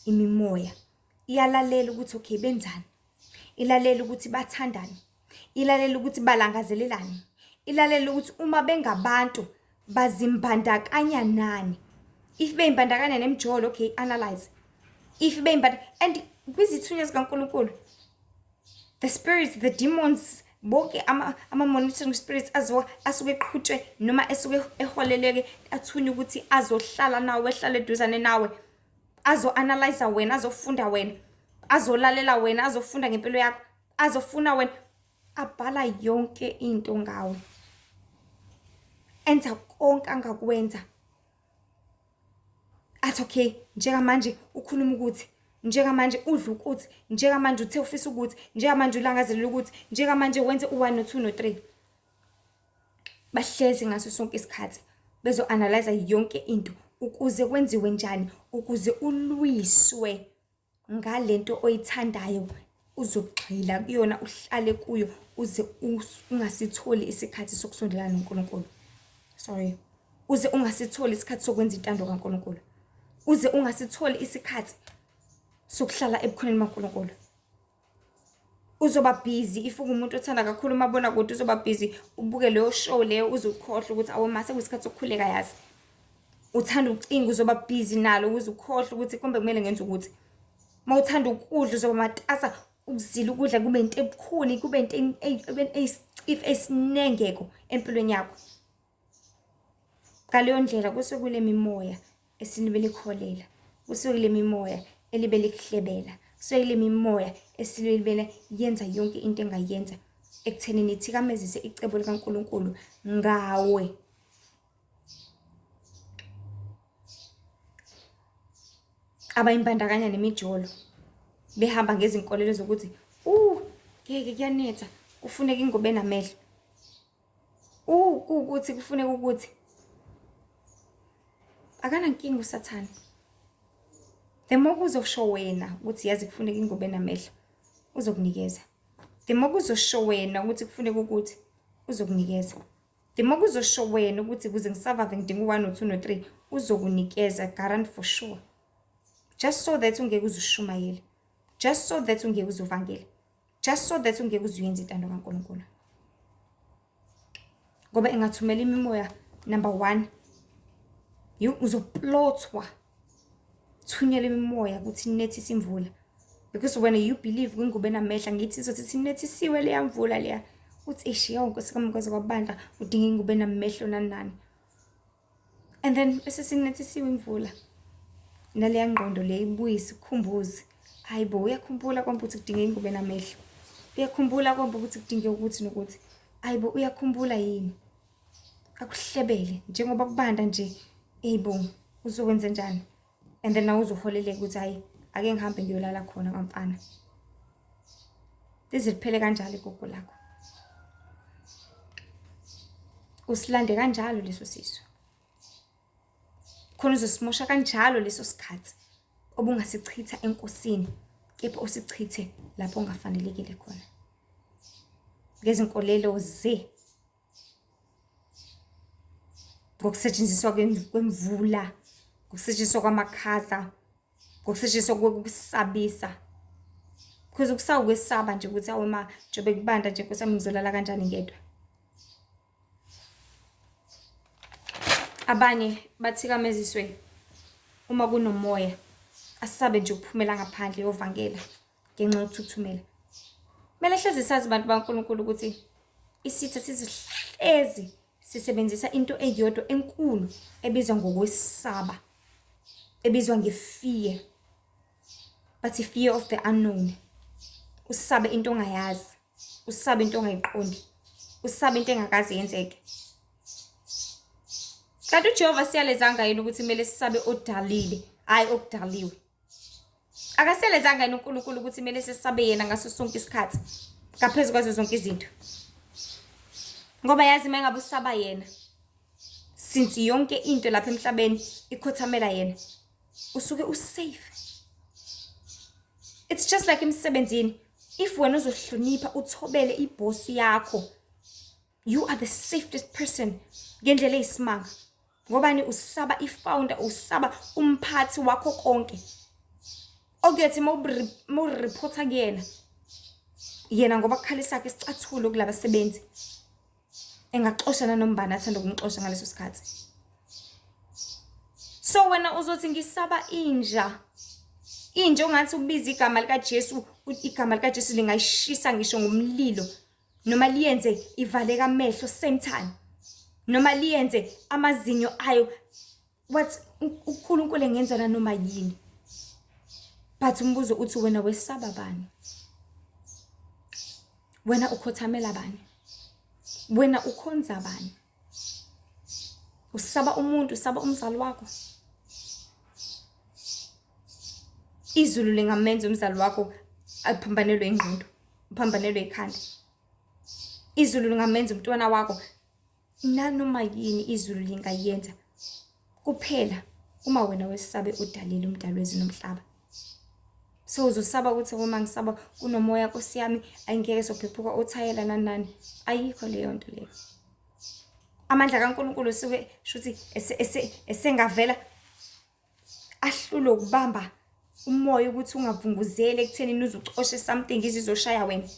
imimoya iyalalela ukuthi okay benzani, ilalela ukuthi bathandani, ilalela ukuthi balangazelelani, ilalela ukuthi uma bengabantu bazimbandakanya nani. If beyimbandakanya nemijolo, okay, analyze. If beyimbandakanya and kwizithunywa zikaNkulunkulu, the spirits, the demons, bonke ama-monitoring spirits asuke eqhutshwe noma esuke eholeleke, athunywe ukuthi azohlala nawe, ehlale eduzane nawe, azo-analyze wena, azofunda wena, azolalela wena, azofunda ngempilo yakho, azofuna wena, abhala yonke into ngawe, enza konke angakwenza. Athi okay, njengamanje ukhuluma ukuthi, njengamanje udla ukuthi, njengamanje uthe ufisa ukuthi, njengamanje ulangazelela ukuthi, njengamanje wenze u-1 no-2 no-3. Bahlezi ngaso sonke isikhathi bezo-analyze yonke into ukuze kwenziwe njani, ukuze ulwiswe ngalento oyithandayo, uzogxila kuyona, uhlale kuyo uze ungasitholi isikhathi sokusondelana noNkulunkulu. Sorry. Uze ungasitholi isikhathi sokwenza intando kaNkulunkulu. Uze ungasitholi isikhathi sokuhlala ebukhoneni baNkulunkulu. Uzoba busy if ungumuntu othanda kakhulu umabonakude, uzoba busy ubuke leyo show leyo uze ukhohlwe ukuthi awu mase kuyisikhathi sokukhuleka yazi. Uthanda ucingo, uzoba busy nalo ukuze ukhohlwe ukuthi kumbe kumele ngenze ukuthi. Uma uthanda ukudla uzoba matasa ukuzila ukudla kube into ebukhuni, kube into eyisicifi esinengeko empilweni yakho. Ngaleyo ndlela kusuke kule mimoya esinibe likholela, kusuke kule mimoya elibe likuhlebela, kusuke kule mimoya esilibele yenza yonke into engayenza ekuthenini ithikamezise icebo likaNkulunkulu ngawe. Abayimbandakanya nemijolo behamba ngezinkolelo zokuthi ngeke kuyanetha, kufuneka ingubo enamehlo, kuwukuthi kufuneka ukuthi. Akanankinga uSathane. The more kuzosho wena ukuthi yazi kufuneka ingubo enamehlo, uzokunikeza. The more kuzosho wena ukuthi kufuneka ukuthi, uzokunikeza. The more kuzosho wena ukuthi ukuze ngisurvive ngidinga u-1 no-2 no-3, uzokunikeza, guarantee for sure. Just so that ungeke uze ushumayele. Just so that ungeke uze uvangele. Just so that ungeke uze uyenze intando kaNkulunkulu. Ngoba engathumela imimoya, number 1, uzoplothwa. Thunyelwa imimoya ukuthi inethise imvula. Because when you believe kwingubo enamehla, ngithi izothi sinethisiwe leya mvula leya. Uthi eish, yawu Nkosi kaMkwazi kwabandla, udinga ingubo enamehlo nani nani. And then bese sinethisiwe imvula. Naleya ngqondo le ibuye isikhumbuze. Hayi bo, uyakhumbula konke ukuthi kudinga ingubo enamehlo. Uyakhumbula konke ukuthi kudinga ukuthi nokuthi. Hayi bo, uyakhumbula yini? Akuhlebele njengoba kubanda nje. Hey bo, uzokwenza njani? And then nawe uzoholeleka ukuthi hayi, ake ngihambe ngiyolala khona kwamfana. Lize liphele kanjalo igogo lakho. Usilande kanjalo leso sisu. Khona uzosimosha kanjalo leso sikhathi obungasichitha enkosini, kepha usichithe lapho ongafanelekile khona. Ngezinkolelo ze ngokusetshenziswa kwemvula, ngokusetshenziswa kwamakhaza, ngokusetshenziswa kokusabisa. Because kusawukwesaba nje ukuthi awu ma njengoba kubanda nje Nkosi yami ngizolala kanjani ngedwa. Abanye bathikameziswe uma kunomoya asabe nje ukuphumela ngaphandle yovangela ngenxa yokuthuthumela. Kumele hlezi sazi bantu baNkulunkulu ukuthi isitha sizihlezi sisebenzisa into eyodwa enkulu ebizwa ngokwesaba, ebizwa nge-fear. Bathi fear of the unknown. Usabe into ongayazi, usabe into ongayiqondi, usabe into engakaze yenzeke. Kanti uJehova siyalezanga yini ukuthi kumele sisabe odalile, hhayi okudaliwe? Akasiyalezanga yini uNkulunkulu ukuthi kumele sisabe yena ngaso sonke isikhathi, ngaphezu kwazo zonke izinto? Ngoba yazi uma ngabe usaba yena, since yonke into lapha emhlabeni ikhothamela yena, usuke usafe. It's just like emsebenzini, if wena uzohlonipha uthobele ibhosi yakho, you are the safest person ngendlela eyisimanga. Ngobani? Usaba i-founder, usaba umphathi wakho konke. Okuyothi uma urephotha kuyena, yena ngoba kukhala esakhe isicathulo kulabasebenzi, engaxosha nanoma ubani athanda ukumxosha ngaleso sikhathi. So wena uzothi ngisaba inja, inja ongathi ubiza igama likaJesu, igama likaJesu lingayishisa ngisho ngomlilo, noma liyenze ivaleke amehlo same time, noma liyenze amazinyo ayo what uNkulunkulu engenza nanoma yini. But umbuzo uthi wena wesaba bani? Wena ukhothamela bani? Wena ukhonza bani? Usaba umuntu, usaba umzali wakho? Izulu lingamenza umzali wakho aphambanelwe ingqondo, uphambanelwe ikhanda. Izulu lingamenza umntwana wakho nanoma yini izulu lingayenza, kuphela uma wena wesabe udalile umdali wezulu nomhlaba. So uzosaba ukuthi uma ngisaba kunomoya Nkosi yami, ayingeke sophephuka othayela nani nani. Ayikho leyo nto leyo. Amandla kaNkulunkulu suke shuthi esengavela ahlulwe ukubamba umoya ukuthi ungavunguzeli ekuthenini uze ucoshe something izizoshaya wena.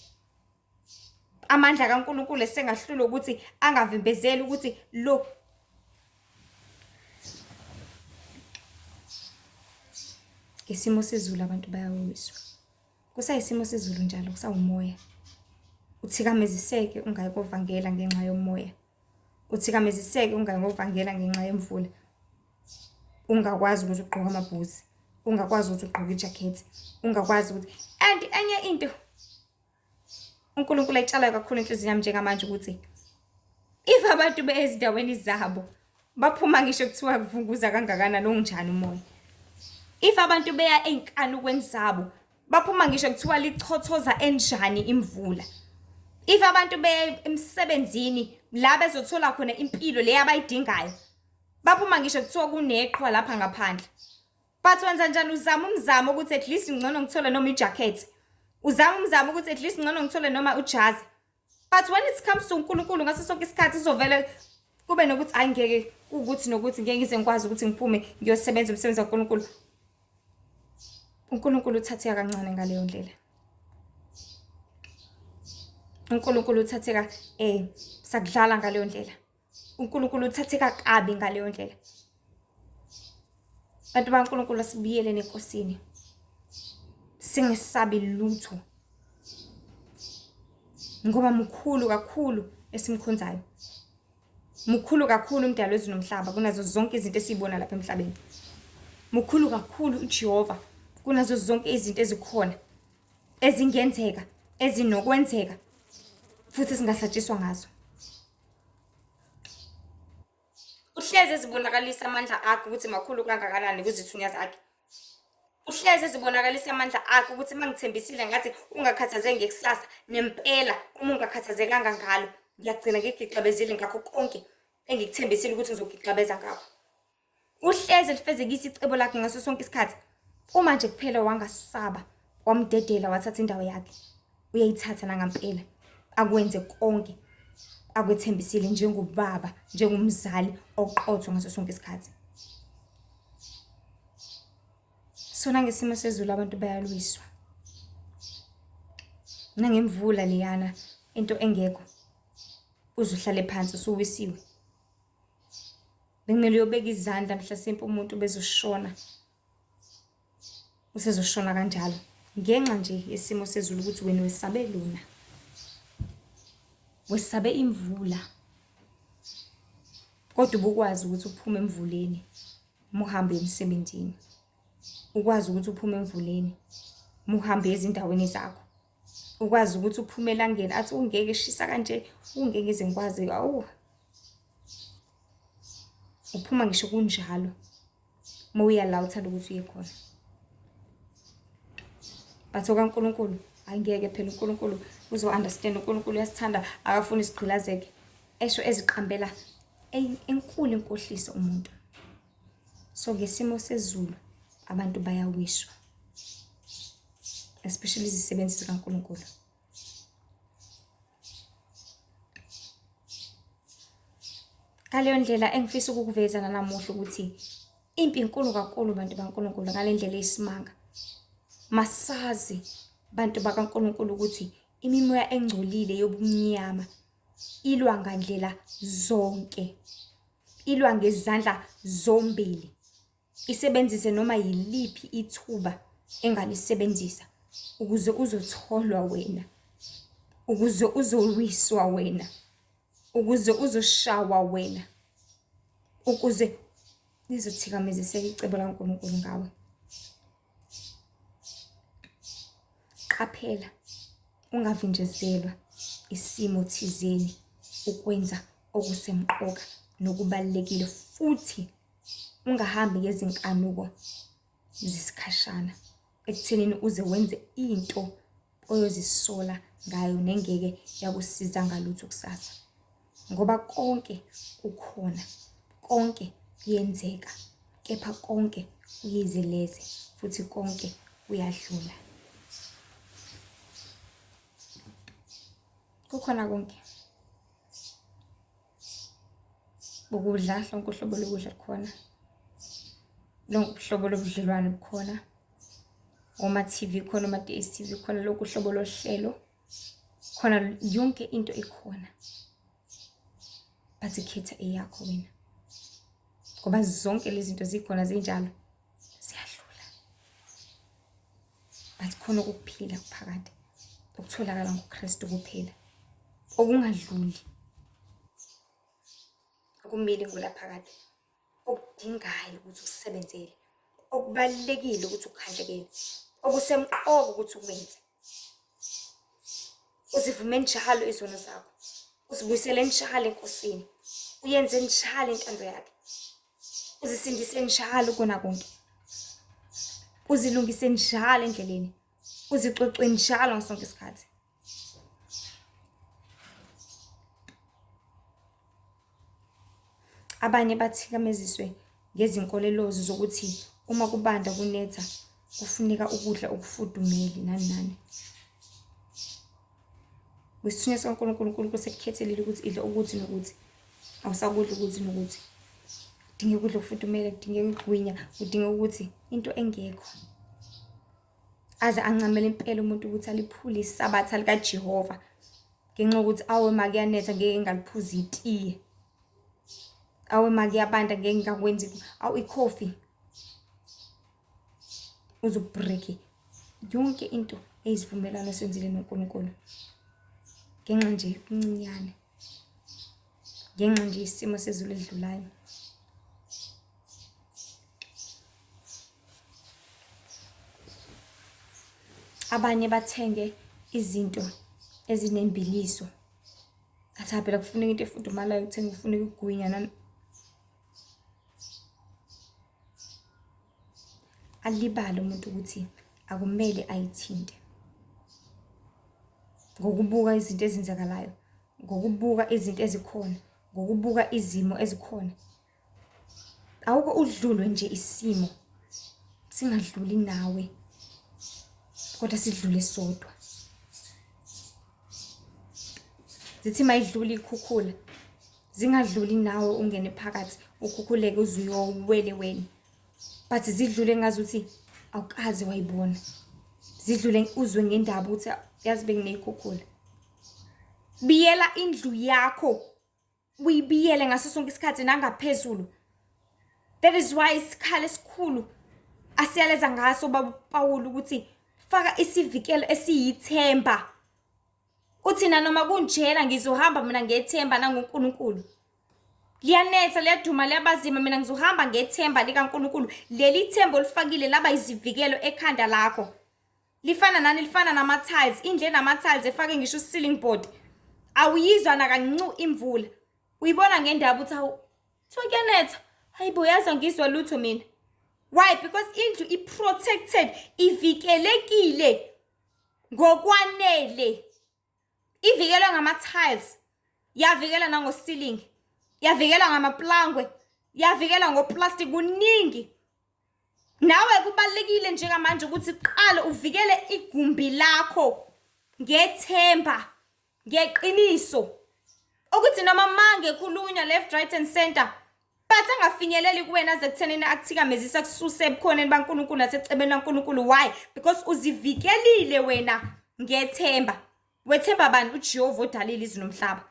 Amandla kaNkulunkulu esengahlulwa ukuthi angavimbezeli ukuthi lo ngesimo sezulu abantu bayawiswa. Kusayisimo sezulu njalo, kusawumoya. Uthikameziseke ungayi kovangela ngenxa yomoya. Uthikameziseke ungayi kovangela ngenxa yemvula. Ungakwazi ukuthi ugqoke amabhuzi, ungakwazi ukuthi ugqoke ijakhethi, ungakwazi ukuthi and enye into uNkulunkulu ayitshalayo kakhulu enhliziyweni yami njengamanje ukuthi if abantu beye ezindaweni zabo baphuma ngisho kuthiwa kuvunguza kangakanani onjani umoya, if abantu beya ey'nkanukweni zabo baphuma ngisho kuthiwa lichothoza enjani imvula, if abantu beye emsebenzini la bezothola khona impilo le abayidingayo baphuma ngisho kuthiwa kuneqhwa lapha ngaphandle. But wenza njani? Uzama umzamo ukuthi at least ngcono ngithole noma ijacket, uzama umzamo ukuthi at least ngcono ngithole noma ujazi. But when it comes to uNkulunkulu ngaso sonke isikhathi uzovele kube nokuthi hayi ngeke kuwukuthi nokuthi ngeke ngize ngikwazi ukuthi ngiphume ngiyosebenza umsebenzi kaNkulunkulu. uNkulunkulu uthatheka kancane ngaleyo ndlela. uNkulunkulu uthatheka sakudlala ngaleyo ndlela. uNkulunkulu uthatheka kabi ngaleyo ndlela. Bantu baNkulunkulu asibuyele neNkosini, singesabi lutho ngoba mkhulu kakhulu esimkhonzayo, mkhulu kakhulu umdali wezulu nomhlaba kunazo zonke izinto esiyibona lapha emhlabeni, mkhulu kakhulu uJehova kunazo zonke izinto ezikhona ezingenzeka, ezinokwenzeka futhi esingasatshiswa ngazo. Uhlezi ezibonakalisa amandla akhe ukuthi makhulu kangakanani kwizithunywa zakhe. Uhlezi ezibonakalisa amandla akhe ukuthi uma ngithembisile ngathi ungakhathazeki ngekusasa, nempela uma ungakhathazekanga ngalo, ngiyagcina ngigixabezile ngakho konke engikuthembisile ukuthi ngizogixabeza ngakho. Uhlezi elifezekisa icebo lakhe ngaso sonke isikhathi. Uma nje kuphela wangasaba, wamdedela wathatha indawo yakhe, uyayithatha nangampela akwenze konke akwethembisile njengobaba, njengomzali oqotho ngaso sonke isikhathi. Sona ngesimo sezulu abantu bayalwiswa. Nangemvula leyana into engekho uze uhlale phansi usuwisiwe. Bekumele uyobeka izandla mhlasimpe umuntu bezoshona. Usezoshona kanjalo ngenxa nje yesimo sezulu ukuthi wena wesabe lona. Wesabe imvula. Kodwa ubukwazi ukuthi uphume emvuleni uma uhamba emsebenzini. Ukwazi ukuthi uphume emvuleni uma uhamba ezindaweni zakho. Ukwazi ukuthi uphume elangeni athi ungeke eshisa kanje ungeke ngize ngikwazi awu. Uphuma ngisho kunjalo uma uya la uthanda ukuthi uye khona. But okaNkulunkulu angeke phela uNkulunkulu uzo-understand uNkulunkulu uyasithanda akafuni sigqilazeke. Esho eziqambela enkulu inkohliso umuntu. So ngesimo sezulu abantu bayawiswa. Especially izisebenzi zikaNkulunkulu. Ngaleyo ndlela engifisa ukukuveza nanamuhla ukuthi impi inkulu kakhulu bantu baNkulunkulu ngale ndlela eyisimanga. Masazi bantu bakaNkulunkulu ukuthi imimoya engcolile yobumnyama ilwa ngandlela zonke, ilwa ngezandla zombili. Isebenzise noma yiliphi ithuba engalisebenzisa ukuze uzotholwa wena, ukuze uzowiswa wena, ukuze uzoshawa wena, ukuze lizothikameziseka icebo laNkulunkulu ngawe. Qaphela ungavinjezelwa isimo thizeni ukwenza okusemqoka nokubalulekile futhi ungahambi ngezinkanuko zesikhashana ekuthenini uze wenze into oyozisola ngayo nengeke yakusiza ngalutho kusasa. Ngoba konke kukhona, konke kuyenzeka, kepha konke kuyize leze futhi konke kuyadlula. Kukhona konke. Ukudla, lonke uhlobo lokudla lukhona. Lonke uhlobo lobudlelwane bukhona. Oma-T_V khona, oma-D_S_T_V khona, lonke uhlobo lohlelo khona, yonke into ikhona. But khetha eyakho wena, ngoba zonke lezi zinto zikhona zinjalo, ziyadlula. But khona ukuphila kuphakade okutholakala ngoKristu kuphela, okungadluli, okumile ngolaphakade, okudingayo ukuthi ukusebenzele, okubalulekile ukuthi ukukhandlekele, okusemqoka ukuthi ukwenze. Uzivume njalo izono zakho, uzibuyisele njalo eNkosini, uyenze njalo intando yakhe, uzisindise njalo kona konke, uzilungise njalo endleleni, uzicwecwe njalo ngaso sonke isikhathi. Abanye bathikameziswe ngezinkoleloze zokuthi uma kubanda kunetha kufuneka ukudla okufudumele nani nani. Kwisithunywa sikaNkulunkulu uNkulunkulu sekukhethelile ukuthi idla ukuthi nokuthi. Awusakudli ukuthi nokuthi. Kudingeka ukudla okufudumele, kudingeka igwinya, kudingeka ukuthi into engekho. Aze ancamele impela umuntu ukuthi aliphule isabatha likaJehova ngenxa yokuthi awe ma kuyanetha ngeke ngingaliphuzi itiye. Awe ma kuyabanda ngeke ngingakwenzi, awu ikhofi. Uze ubhreke yonke into eyisivumelwano osenzile noNkulunkulu ngenxa nje yobuncinyane, ngenxa nje yesimo sezulu elidlulayo. Abanye bathenge izinto ezinembiliso. Athi phela kufuneka into efudumalayo ukuthenga kufuneka ukugwinya nani. Alibale umuntu ukuthi akumele ayithinte. Ngokubuka izinto ezenzakalayo, ngokubuka izinto ezikhona, ngokubuka izimo ezikhona. Awuke udlulwe nje isimo singadluli nawe kodwa sidlule sodwa. Zithi mayidlula ikhukhula zingadluli nawe ungene phakathi ukhukhuleke uze uyowele wena, but zidlule ngazuthi awukaze wayibona. Zidlule uzwe ngendaba ukuthi yazi bekuney'khukhula. Biyela indlu yakho uyibiyele ngaso sonke isikhathi nangaphezulu. That is why isikhala esikhulu asiyaleza ngaso baba uPawulu ukuthi faka isivikelo esiyithemba. Uthi nanoma kunjena ngizohamba mina ngethemba nangoNkulunkulu. Liyanetha, liyaduma, liyabazima, mina ngizohamba ngethemba likaNkulunkulu. Leli themba olifakile laba izivikelo ekhanda lakho. Lifana nani? Lifana nama-tiles. Indlu enama-tiles efake ngisho u-ceiling board. Awuyizwa nakancu imvula. Uyibona ngendaba ukuthi awu, kuthiwa kuyanetha. Hayi bo, yazi angizwa lutho mina. Why? Because indlu i-protected, ivikelekile ngokwanele. Ivikelwe ngama-tiles, yavikela nango-ceiling, yavikelwa ngamaplangwe, yavikelwa ngoplastic, kuningi. Nawe kubalulekile njengamanje ukuthi qale uvikele igumbi lakho ngethemba, ngeqiniso. Ukuthi noma mange khulunywa left, right and center, but angafinyeleli kuwena aze ekuthenini akuthikamezise akususe ebukhoneni baNkulunkulu nasecebeni laNkulunkulu. Why? Because uzivikelile wena ngethemba. Wethemba bani? UJehova odalile izulu nomhlaba.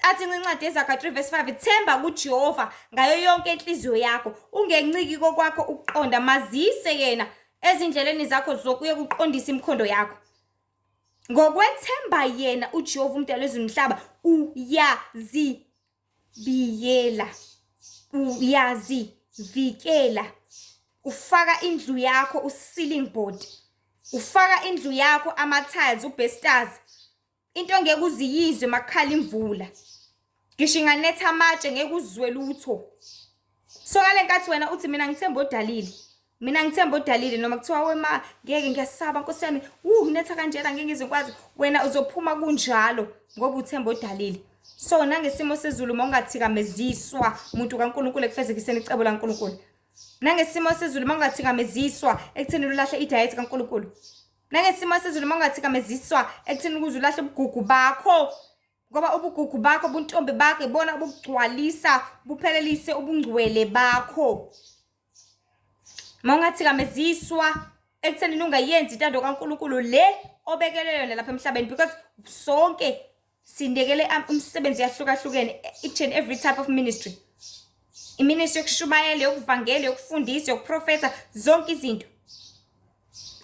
Athi incwadi yeZaga 3 verse 5, themba kuJehova ngayo yonke inhliziyo yakho, ungenciki kokwakho ukuqonda, mazise yena ezindleleni zakho zokuye kuqondisa imikhondo yakho. Ngokwethemba yena uJehova umdali wezulu nomhlaba, uyazi biyela, uyazivikela. Ufaka indlu yakho u-ceiling board, ufaka indlu yakho ama-tiles, ubestars, into engeke uziyizwe makukhala imvula. Ngisho inganetha amatshe ngeke uzwe lutho. So ngale nkathi wena uthi mina ngithemba odalile, mina ngithemba odalile, noma kuthiwa wema ngeke ngiyasaba nkosi yami, kunetha kanjena ngeke ngize ngikwazi, wena uzophuma kunjalo ngoba uthemba odalile. So nangesimo sezulu uma ungathikameziswa umuntu kaNkulunkulu ekufezekiseni icebo laNkulunkulu, nangesimo sezulu uma ungathikameziswa ekutheni ulahle idiet kaNkulunkulu, nangesimo sezulu uma ungathikameziswa ekutheni ukuze ulahle ubugugu bakho, ngoba ubugugu bakho, ubuntombi bakho ibona obukugcwalisa buphelelise ubungcwele bakho. Uma ungathikameziswa ekuthenini ungayenzi intando kaNkulunkulu le obekelwe yona lapha emhlabeni, because sonke sindekele umsebenzi yahlukahlukene, each and every type of ministry, iministry yokushumayela, yokuvangela, yokufundisa, yokuprofetha, zonke izinto.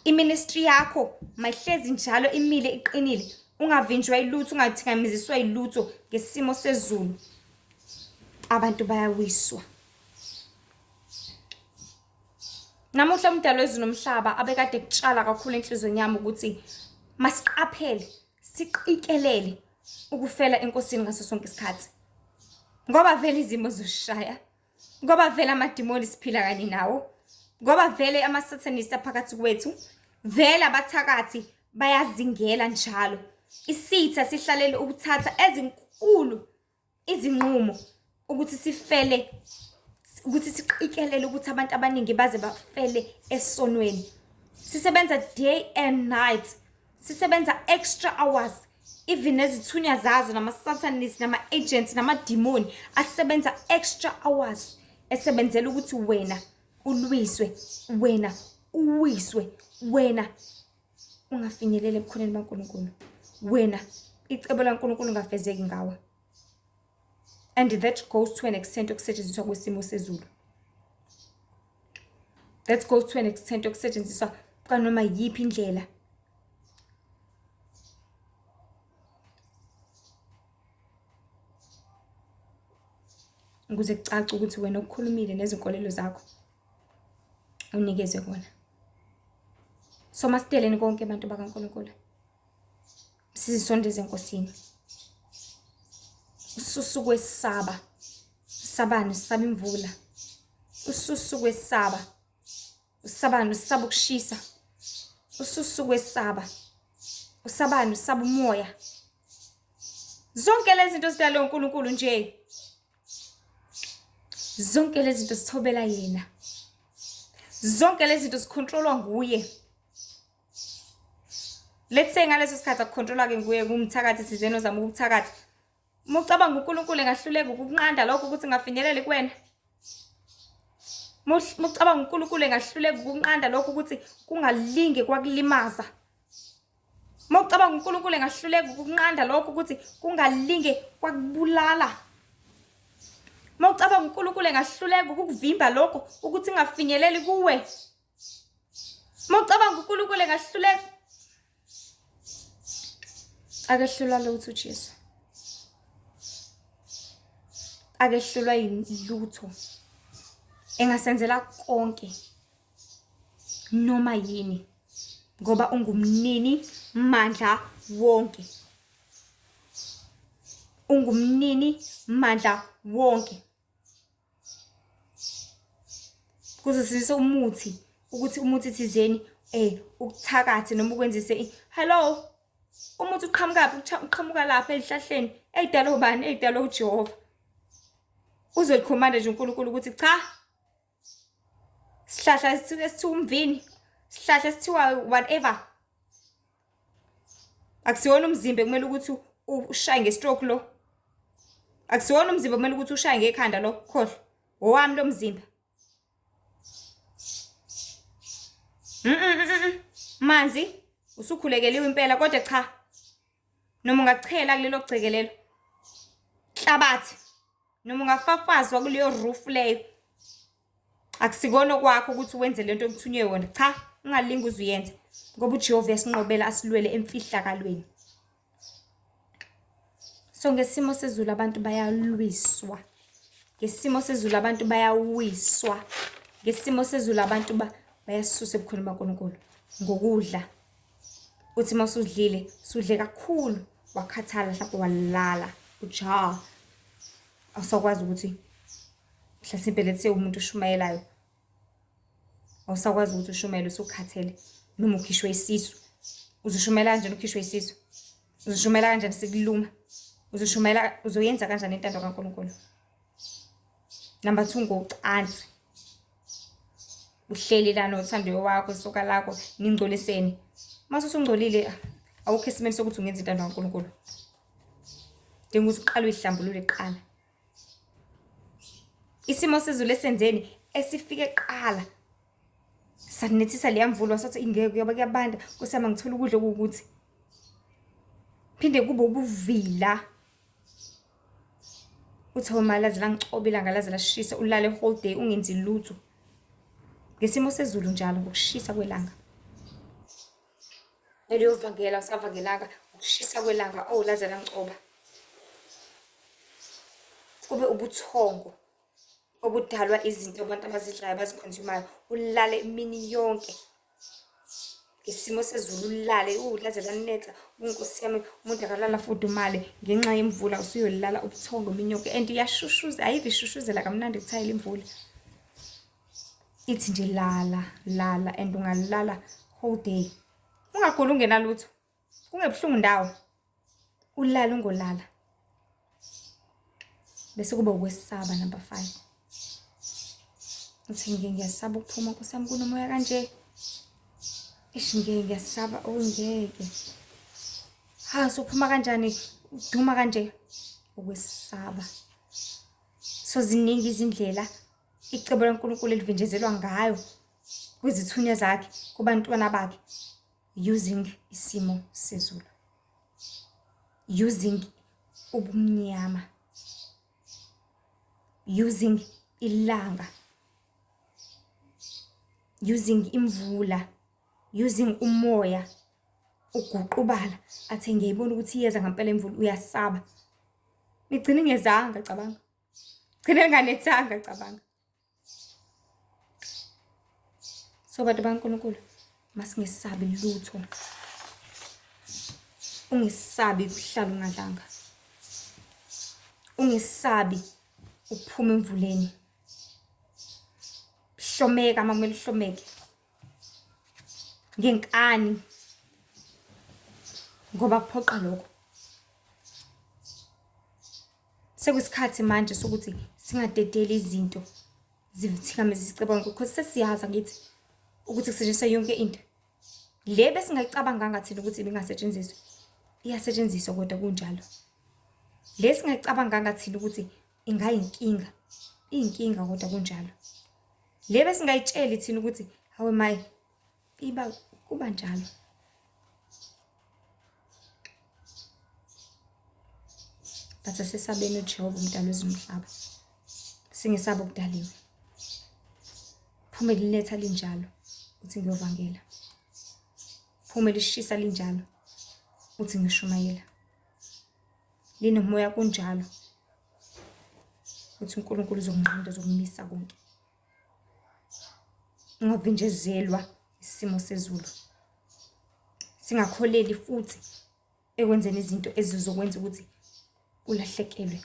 Iministry yakho mayihlezi njalo imile iqinile, ungavinjwa ilutho, ungathikameziswa ilutho ngesimo sezulu. Abantu bayawiswa. Namuhla umdali wezulu nomhlaba abekade kutshala kakhulu enhliziyweni yami ukuthi masiqaphele, siqikelele ukufela enkosini ngaso sonke isikhathi, ngoba vele izimo zosishaya, ngoba vele amadimoni siphila kanye nawo, ngoba vele ama-satanist aphakathi kwethu, vele abathakathi bayazingela njalo. Isitha sihlalele ukuthatha ezinkulu izinqumo ukuthi sifele, ukuthi siqikelele ukuthi abantu abaningi baze bafele esonweni. Sisebenza day and night, sisebenza extra hours, even nezithunywa zazo nama-satanist nama-agents namadimoni asebenza extra hours esebenzela ukuthi wena ulwiswe, wena uwiswe, wena ungafinyeleli ebukhoneni baNkulunkulu, wena icebo laNkulunkulu lingafezeki ngawe. And that goes to an extent yokusetshenziswa kwesimo sezulu. That goes to an extent yokusetshenziswa kwanoma yiphi indlela. Ukuze kucace ukuthi wena ukhulumile nezinkolelo zakho unikezwe kona. So masideleni konke abantu bakaNkulunkulu, sizisondeze enkosini. Ususa ukwesaba. Usabani? Usaba imvula. Ususa ukwesaba. Usabani? Usaba ukushisa. Ususa ukwesaba. Usabani? Usaba umoya. Zonke lezi zinto zidalwe uNkulunkulu nje. Zonke lezi zinto zithobela yena. Zonke lezi zinto zikhontrolwa nguye. Let's say ngaleso sikhathi akukhontrolwa-ke nguye, kumthakathi thizeni ozama ukukuthakatha. Uma ucabanga uNkulunkulu engahluleka ukukunqanda lokho ukuthi ngafinyeleli kuwena. Mucabanga uNkulunkulu engahluleka ukunqanda lokho ukuthi kungalinge kwakulimaza. Mawucabanga uNkulunkulu engahluleka ukunqanda lokho ukuthi kungalinge kwakubulala. Mawucabanga uNkulunkulu engahluleka ukukuvimba lokho ukuthi ingafinyeleli kuwe. Mawucabanga uNkulunkulu engahluleka akehlulwa lutho uJesu. Akehlulwa yilutho. Engasenzela konke. Noma yini ngoba ungumnini mandla wonke. Ungumnini mandla wonke. Kuzosindisa umuthi ukuthi umuthi thizeni ukuthakathe noma ukwenzise hello umuthi uqhamukaphi uqhamuka lapha ezihlahleni ey'dalwe ubani ey'dalwe uJehova. Uzoyikhomanda nje uNkulunkulu ukuthi cha sihlahla esithiwa umvini sihlahla esithiwa whatever akusiwona umzimba ekumele ukuthi ushaye nge-stroke lo akusiwona umzimba kumele ukuthi ushaye ngekhanda lo khohlwa owami lo mzimba manzi usukhulekeliwe impela kodwa cha noma ungachela kulelo gceke lelo nhlabathi noma ungafafazwa kuleyo roof leyo akusikona okwakho ukuthi wenze lento okuthunywe yona cha ungalingi uze uyenze ngoba uJehova uyasinqobela asilwele emfihlakalweni so ngesimo sezulu abantu bayalwiswa ngesimo sezulu abantu bayawiswa ngesimo sezulu abantu bayasusa ebukhoneni baNkulunkulu ngokudla uthi uma usudlile sudle kakhulu wakhathala mhlawumbe walala uja awusakwazi ukuthi mhlasimpe let's say umuntu oshumayelayo awusakwazi ukuthi ushumayele usukhathele noma ukhishwe isisu uzoshumayela kanjani ukhishwe isisu uzoshumayela kanjani sikuluma uzoshumayela uzoyenza kanjani intando kaNkulunkulu number 2 ngocansi uhleli la nothandiwe wakho isoka lakho ningcoliseni mase usungcolile awukho esimeni sokuthi ungenza intando kaNkulunkulu dinga ukuthi uqale uyihlambulule kuqala isimo sezulu esenzeni esifike kuqala sanethisa leya mvula wasathi ingeke kuyoba kuyabanda nkosi yami ngithola ukudla okuwukuthi phinde kube ubuvila uthi uma laze langicoba ilanga laze lashisa ulale whole day ungenzi lutho ngesimo sezulu njalo ngokushisa kwelanga leliyovangela usavangelanga ukushisa kwelanga oh laze langicoba kube ubuthongo obudalwa izinto abantu abazidlayo abazikhonsumayo ulale imini yonke ngesimo sezulu ulale laze lanetha unkosi yami umuntu akalala fudumale ngenxa yemvula usuyolala ubuthongo imini yonke and iyashushuza ayive ishushuzela kamnandi kuthayela imvula ithi nje lala lala and ungalala whole day ungaguli ungenalutho kungebuhlungu ndawo ulala ungolala bese kuba ukwesaba number 5 uthi ngike ngiyasaba ukuphuma nkosi yami kunomoya kanje eish ngeke ngiyasaba oh ngeke ha sophuma kanjani uduma kanje ukwesaba so ziningi izindlela icebo laNkulunkulu elivinjezelwa ngayo kwizithunywa zakhe kubantwana bakhe using isimo sezulu using ubumnyama using ilanga using imvula using umoya uguqubala athi ngiyayibona ukuthi iyeza ngempela imvula uyasaba nigcina ingezanga cabanga gcine nganethanga cabanga So bantu baNkulunkulu masingesabi lutho. Ungesabi ukuhlala ungadlanga. Ungesabi ukuphuma emvuleni. Hlomeka uma kumele uhlomeke. Ngenkani. Ngoba kuphoqa lokho. Sekuyisikhathi manje sokuthi singadedeli izinto zithikameze isicebo because sesiyazi angithi ukuthi kusetshenziswa yonke into. Le besingayicabanganga thina ukuthi ibingasetshenziswa iyasetshenziswa kodwa kunjalo. Le singayicabanganga thina ukuthi ingayinkinga iyinkinga kodwa kunjalo. Le besingayitsheli thina ukuthi hawe maye iba kuba njalo. But asesabeni uJehova umdali wezulu nomhlaba. Singesaba okudaliwe. Phume liletha linjalo uthi ngiyovangela. Phume lishisa linjalo uthi ngishumayela. Linomoya kunjalo uthi uNkulunkulu uzokunqanda uzokumisa konke. Ungavinjezelwa isimo sezulu. Singakholeli futhi ekwenzeni izinto ezizokwenza ukuthi ulahlekelwe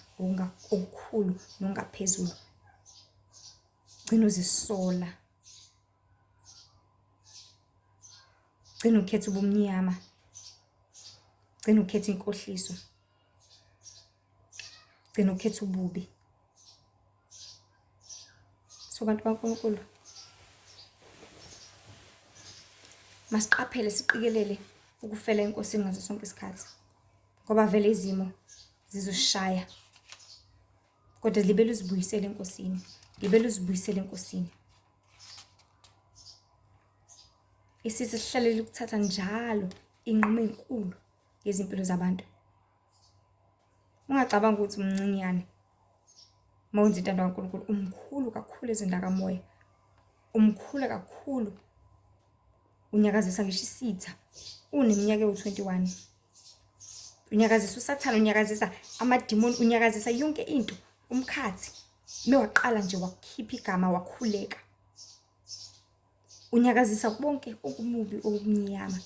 okukhulu nongaphezulu. Gcina uzisola. Gcina ukhetha ubumnyama. Gcina ukhetha inkohliso. Gcina ukhetha ububi. So bantu baNkulunkulu masiqaphele siqikelele ukufela enkosini ngaso sonke isikhathi ngoba vele izimo zizoshaya kodwa libele uzibuyisele enkosini libele uzibuyisele enkosini isisi sihlalele ukuthatha njalo inqumo enkulu ngezimpilo zabantu Ungacabanga ukuthi umncinyane uma wenza intando kaNkulunkulu, umkhulu kakhulu ezweni lakamoya, umkhulu kakhulu, unyakazisa ngisho isitha uneminyaka ewu-21. Unyakazisa uSathane, unyakazisa amadimoni, unyakazisa yonke into, umkhathi. Mewaqala nje wakhipha igama wakhuleka. Unyakazisa bonke okumubi okumnyama.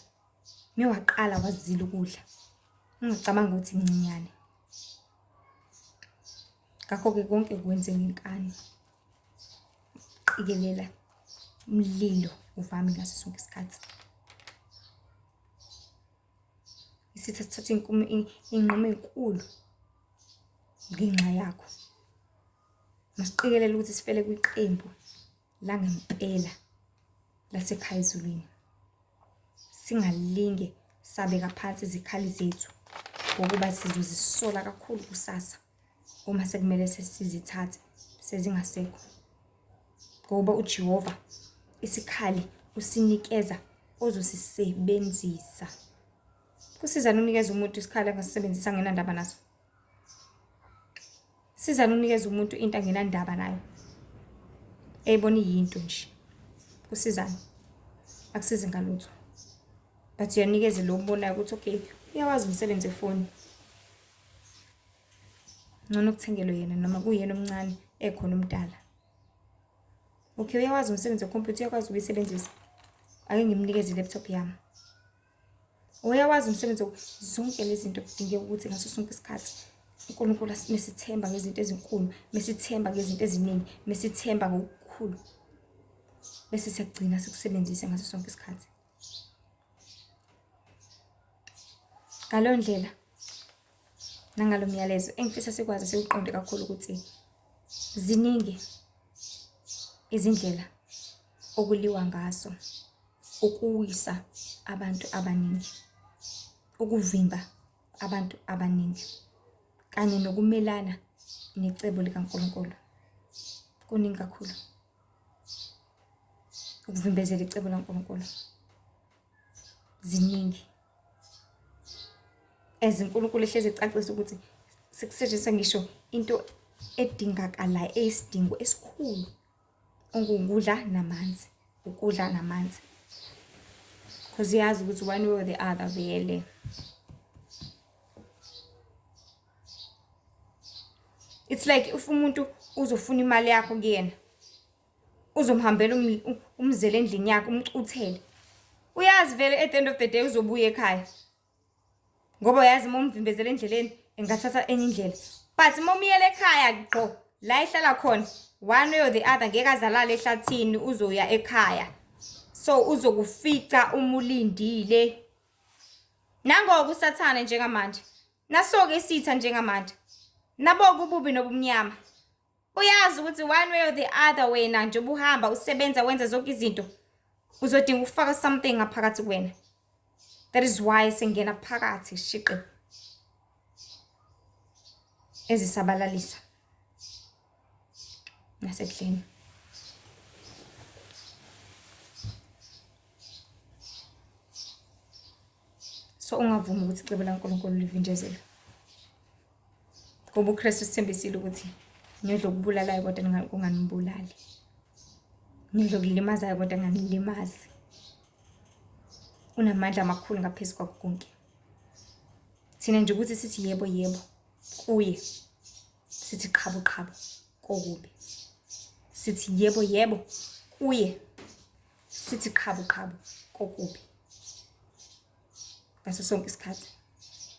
Mewaqala wazila ukudla. Ungacabanga ukuthi mncinyane. Ngakho-ke konke kwenze ngenkani. Qikelela umlilo uvame ngaso sonke isikhathi. Isitha sithatha iy'nqumo ey'nkulu ngenxa yakho. Masiqikelele ukuthi sifele kwiqembu langempela lasekhaya ezulwini. Singalinge sabeka phansi izikhali zethu ngokuba sizozisola kakhulu kusasa uma sekumele sesizithathe sezingasekho. Ngoba uJehova isikhali usinikeza ozosisebenzisa. Kusizani unikeza umuntu isikhali angasisebenzisa angenandaba naso? Sizani unikeza umuntu into angenandaba nayo eyibona iyinto nje. Kusizani? Akusizi ngalutho. But uyanikeza lo obonayo ukuthi okay uyawazi umsebenzi wefoni. Ngcono kuthengelwe yena noma kuyena omncane ekhona omdala. Okay uyawazi umsebenzi wekhompyutha uyakwazi ukuyisebenzisa. Ake ngimnikeze i-laptop yami. Uyawazi umsebenzi zonke lezi zinto kudingeka ukuthi ngaso sonke isikhathi uNkulunkulu mesithemba ngezinto ezinkulu, mesithemba ngezinto eziningi, mesithemba ngokukhulu bese siyagcina sikusebenzise ngaso sonke isikhathi. Ngaleyo ndlela nangalo myalezo engifisa sikwazi siwuqonde kakhulu ukuthi ziningi izindlela okuliwa ngazo ukuwisa abantu abaningi, ukuvimba abantu abaningi kanye nokumelana necebo likaNkulunkulu. Kuningi kakhulu ukuvimbezela icebo laNkulunkulu. Ziningi as uNkulunkulu ehlezi ecacisa ukuthi sekusetshenziswa ngisho into edingakalayo eyisidingo esikhulu okungukudla namanzi, ukudla namanzi. Cause uyazi ukuthi one way or the other vele. It's like if umuntu uzofuna imali yakho kuyena, uzomhambela umzele endlini yakhe umcuthele. Uyazi vele at the end of the day uzobuya ekhaya. Ngoba uyazi uma umvimbezela endleleni engathatha enye indlela. But uma umyela ekhaya gqo la ehlala khona one way or the other ngeke azalale ehlathini uzoya ekhaya. So uzokufica umulindile. Nangoku uSathane njengamanje. Nasoke isitha njengamanje. Naboke ububi nobumnyama. Uyazi ukuthi one way or the other wena nje ubuhamba usebenza wenza zonke izinto uzodinga ukufaka something ngaphakathi kuwena. That is why sengena phakathi shiqi ezisabalalisa nasekudleni. So ungavumi ukuthi icebo laNkulunkulu livinjezelwe. Ngoba uKristu usithembisile ukuthi niyodla okubulalayo kodwa kunganibulali. Niyodla okulimazayo kodwa kunganilimazi. Unamandla amakhulu ngaphezu kwakho konke. Thina nje ukuthi sithi yebo yebo kuye, sithi qhabo qhabo kokubi. Sithi yebo yebo kuye, sithi qhabo qhabo kokubi. Ngaso sonke isikhathi.